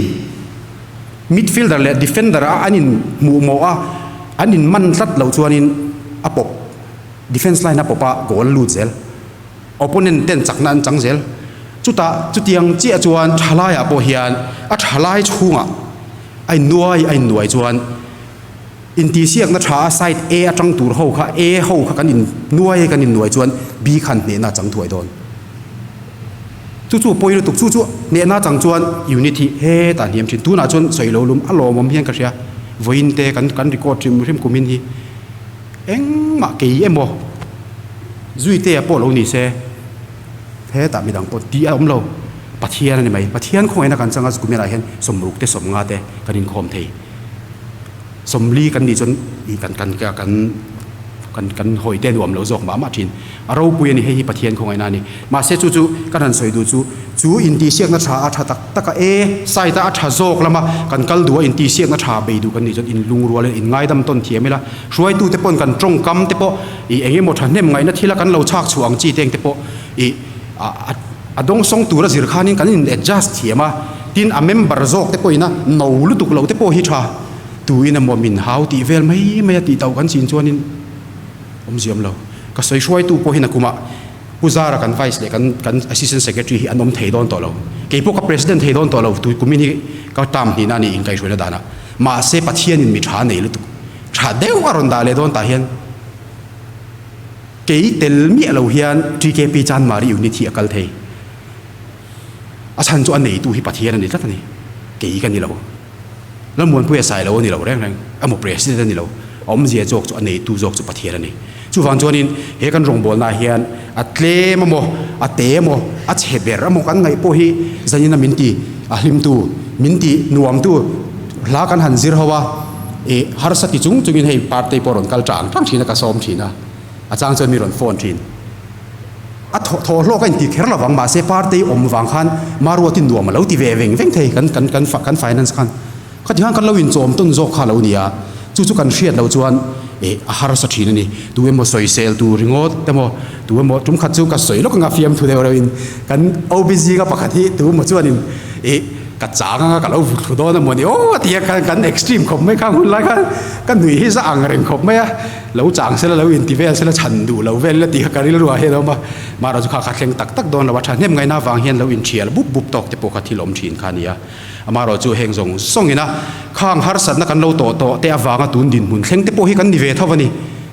midfielder leh defender a an inhmuhmawh a, an inman tlat loh chuanin a pawp, defence line a pawp a goal a lut zel. Opponent ten chakna an chang zel. Chutah chutiang chiah chuan thalaiah pawh hian a thalai chhungah a innuai a innuai chuan intihsiakna tha a side A atang tur ho kha A ho kha kan innuai kan innuai chuan B khan hnehna a chang thuai dawn. Chu chu pawi lutuk chu chu hnehna chang chuan unit hi hetah hniam thin. Tunah chuan sawi lo lum a lawmawm hian ka hria. Vawiin te kan kan record hrim hrim kumin hi. Engmah kei emaw Zuitea pawh lo ni se, hetah midang pawh tih a awm lo, Pathian a ni mai. Pathian khawngaihna kan changa Kumerah hian sawmruk te sawmnga te kan inkhawm thei. Sawmli kan nih chuan kan kan kan kan kan hawi te nuam lo zawk mah mah thin. A ropui a ni, hei hi Pathian khawngaihna a ni. Mahse chu chu kan han sawi duh chu, chu intihsiakna tha a tha tak tak a, e side a a tha zawk lama kan kal duh a, intihsiakna tha bei duh kan nih chuan inlungrual in inngaidam tawn thiam ila, hruaitute paw'n kan tawngkam te pawh ih eng emaw thahnem ngaihna thila kan lo chhak chhuah ang chi te eng te pawh ih a a dawngsawng tura zir khanin kan in adjust thiam a, tin a member zawk te pawhin a no lutuk loh te pawh hi tha tuin emaw min hau tih vel mai mai a tih tauh kan chin chuanin awmziam lo. Ka sawi hruaitu pawh hian a kumah Pu Zara kan Vice leh kan kan Assistant Secretary hi an awm thei dawn tawh lo. Kei pawh ka President thei dawn tawh lo, tui kumin hi ka term hnihna a ni inkaihhruaina danah. Mahse Pathianin mi tha a nei lutuk. Tha deuh a rawn dah leh dawn tah hian kei tel miah lo hian TKP Chanmari unit hi a kal thei. A chhan chu a neitu hi Pathian a ni tlat a ni. Kei ka ni lo. Lalmuanpuia sai lo a ni lo reng reng, emaw President a ni lo, a awmzia zawk chu a neitu zawk chu Pathian a ni. Chuvang chuanin he kan rawngbawlnaah hian a tlem emaw, a te emaw, a chhe ber emaw kan ngaih pawh hi zanina min ti a hlimtu, min ti nuamtu hla kan han zir ho a, ih harsa ti chung chungin hei party pawh rawn kal tang tang thin a, ka sawm thin a, a chang chuan mi rawn phone thin. A thaw thaw hlawk a inti kher lo vang, mahse party awm vang khan Maruatin nuam a lo ti ve veng veng thei kan kan kan kan finance khan. Khati khan kan lo inchawm tawn zawk kha a lo ni a, chu chu kan hriat loh chuan eh a harsa thin a ni. Tu emaw sawisel tur ringawt emaw, tu emaw tum khat chu ka sawi lawk anga fiamthu deuh reuhin kan OB zinga pakhat hi tu emaw chuanin eh Ka chang anga ka lo vut thlu dawn a mawni aw a ti a, kan extreme khawp mai kha hun lai khan ka nui hi za ang reng khawp mai a, lo chang sela lo inti vel sela chhan duh lo vel ila ti kha ka rilru ah hian a awm a, mahrawh chu kha kha thleng tak tak dawn lo a, thahnem ngaihna avang hian lo inthial bup bup tawk te pawh kha thil awm thin kha a ni a, amaherawh chu heng zawng zawng ina khang harsatna kan lo tawh tawh te avanga tun dinhmun thleng te pawh hi kan ni ve tho a ni,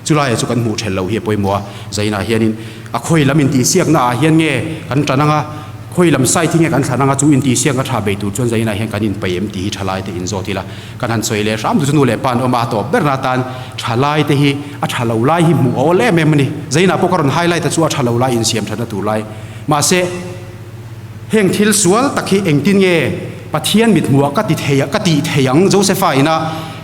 chulaiah chu kan hmuh thelh loh hi a pawimawh a, zainah hianin a khawi lam intihsiakna ah hian nge kan tan anga, Khawi lam site hi nge kan thlan anga chu intihsiak ka tha bei tur chuan zainah hian kan inpeih em tih hi thalai te inzawt ila kan han sawi leh hram chu chu nu leh pa an awm a, a tawp berna atan thalai te hi a tha lo lai hi hmuh a awl em em a ni. Zainah pawh ka rawn highlight a chu a tha lo lai insiam thatna tur lai. Mahse heng thil sual tak hi engtin nge Pathian mithmuhah ka ti thei ka tih thei ang Josepha ina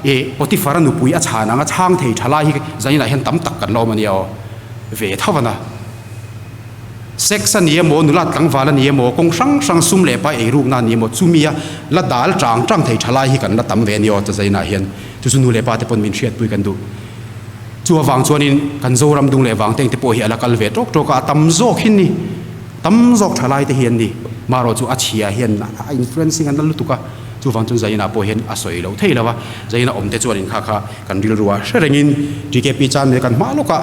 I Potiphar-a nupui a chhan anga chhang thei tha lai hi zaninah hian tam tak kan la awm a nia aw. Ve tho a na. Sex a ni emaw, nula tlangval a ni emaw, kawng hrang hrang sum leh pai eirukna a ni emaw, chumia la dal tang tang thei tha lai hi kan la tam ve a nia aw chazainah hian. Chu chu nu leh pa te pawn min hriatpui kan duh. Chu avang chuanin kan Zoram dung leh vangteng te pawh hi a la kal ve tawk tawk a, a tam zawk hi ni, tam zawk tha lai te hi an ni. Marawh chu a chhia hian a influencing an la lutuk a, chuvang chuan Zaina pawh hian a sawi loh thei lo a, Zaina awm te chuan inkha kha kan rilru a hre rengin TKP chan mai kan hma lawkah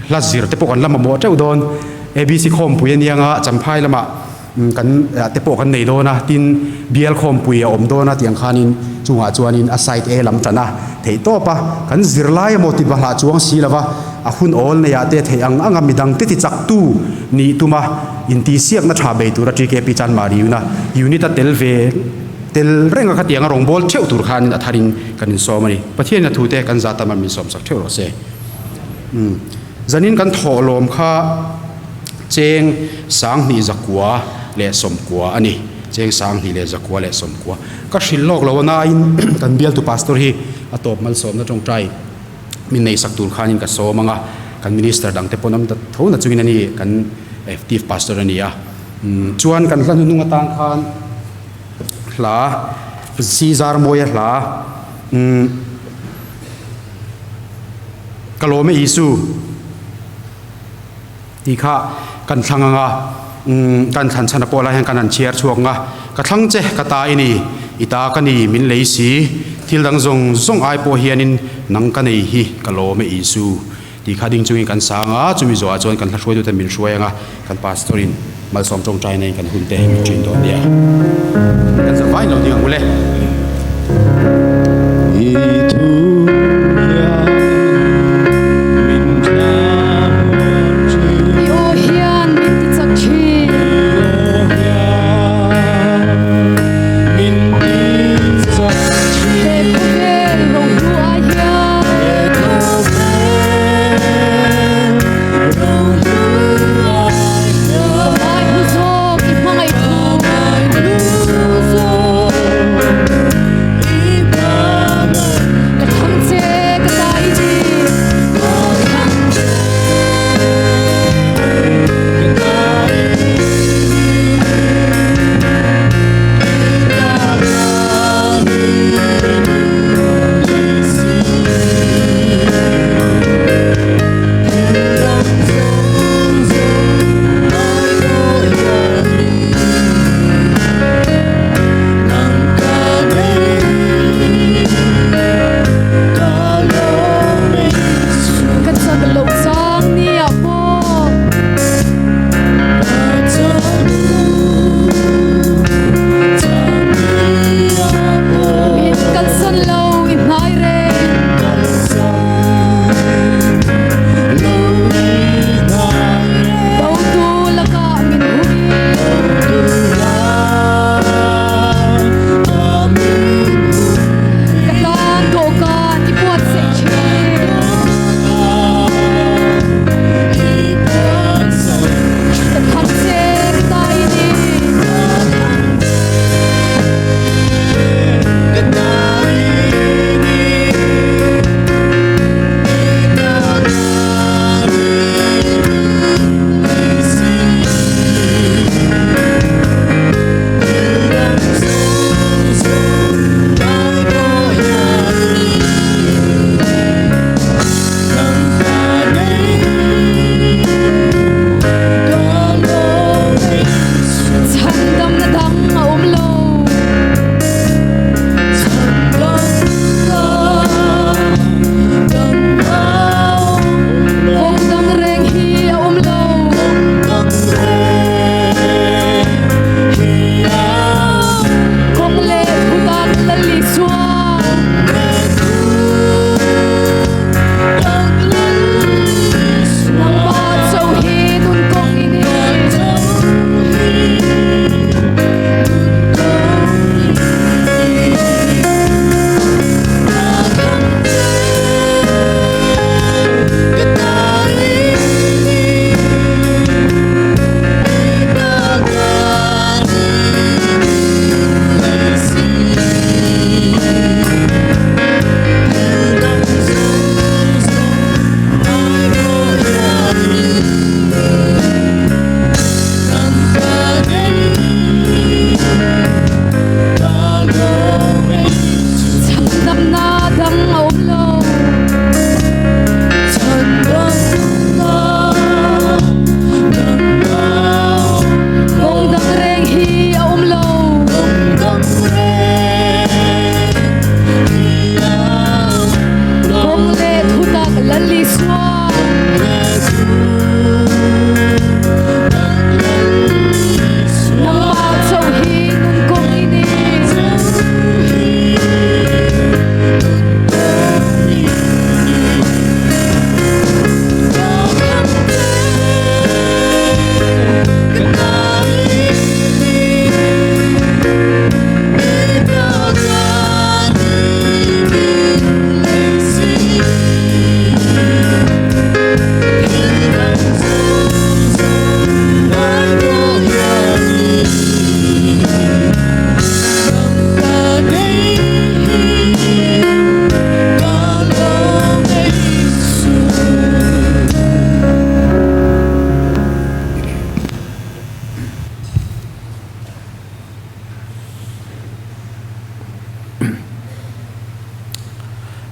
hla zir te pawh kan la mamawh teuh dawn. ABC khawmpui a niang a, Champhai lamah kan te pawh kan nei dawn a, tin bial khawmpui a awm dawn a tih ang khanin chungah chuanin a side A lam tan a theih tawp a, kan zirlai emaw ti bahlah chuang si lova a hun awl neiah te theih ang anga midang te ti chaktu nih tuma intihsiakna tha bei tura TKP Chanmari Yuna unit a tel ve Tel renga khatianga rawngbâwl theuh tur khanin a tharin kan insawm a ni. Pathianin a thute kan zah tam a min sawmsak theuh rawh se. Umm. Zanin kan thawhlawm kha cheng sanghnih zakua leh sawmkua a ni. Cheng sanghnih leh zakua leh sawmkua. Ka hrilh lawk lo a nain kan bialtu pastor hi a tawp malsawmna tawngtai min neisak tur khanin ka sawm ang a, kan minister dangte pawn awm ta tho na chungin a ni kan active pastor a ni a. Umm. Chuan kan hla hnuhnung atan khan. Hla, Caesar mawia hla, umm, Ka lawm e Isu tih kha kan thlang ang a, umm, kan thlan chhan a pawh lai hian kan han chhiar chhuak ang a, Ka thlang che, ka ta i ni, i ta ka ni, min lei si, thil dang zawng zawng ai pawh hianin nang ka nei hi ka lawm e Isu Tih kha ding chungin kan sang a, chumi zawhah chuan kan hla hruaitute min hruai ang a, kan pastor in malsawm tawngtai naiin kan hun te min ṭin dawn nia. Kan za vain lo ding ang u le. I thu hian min thlamuan ṭhin. I aw hian min ti chak ṭhin. I aw hian min ti chak ṭhin. He khawvel rohlu ai hian. He khawvel rohlu ai hian. Ka ngaihlu zawk i hmangaih thu. Ka ngaihlu zawk i hmangaih thu.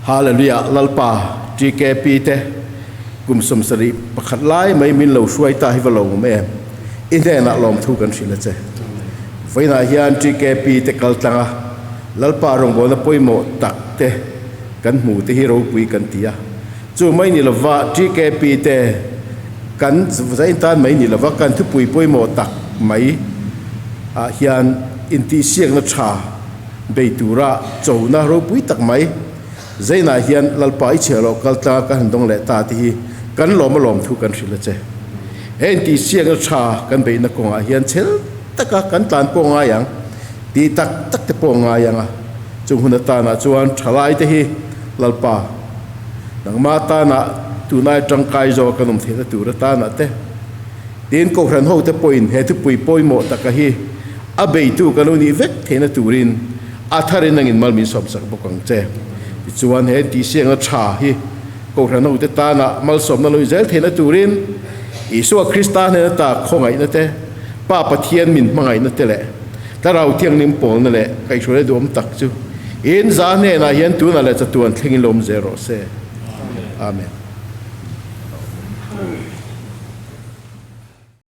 Hallelujah Lalpa TKP te kum 71 lai mai min lo hruai ta hi va lo awm em? I hnenah lawmthu kan hrilh a che. Vawiinah hian TKP te kal tlang a, Lalpa rawngbawlna pawimawh tak te kan hmu te hi ropui kan ti a. Chu mai ni lova TKP te kan zain tan mai ni lova kan thupui pawimawh tak mai ah hian intihsiakna tha bei tura chona ropui tak mai zainah hian Lalpa i chhiah loh kal tlanga kan han dawng leh ta te hi kan lawm a lawm thu kan hrilh a che. He intihsiakna tha kan beihna kawngah hian chhel taka kan tlan pawh ngai ang tih tak tak te pawh ngai ang a, chung hun atanah chuan thalai te hi Lalpa Nangmah atana tunai tangkai zawk kan awm theihna tur atana te, tin Kohhran hote pawhin he thupui pawimawh taka hi a beitu kan lo nih vek theihna turin a tharin nangin mal min sawmsak bawk ang che. Tichuan he tihsiakna tha hi Kohhran hote tana malsawmna lo zel theihna turin Isua Krista hnena ta khawngaihna te, Pa Pathian min hmangaihna te leh Thlarau Thianghlim pawlna leh kaihhruaina duhawm tak chu in za hnenah hian tunah leh chatuan thlengin lo awm zel rawh se. Amen.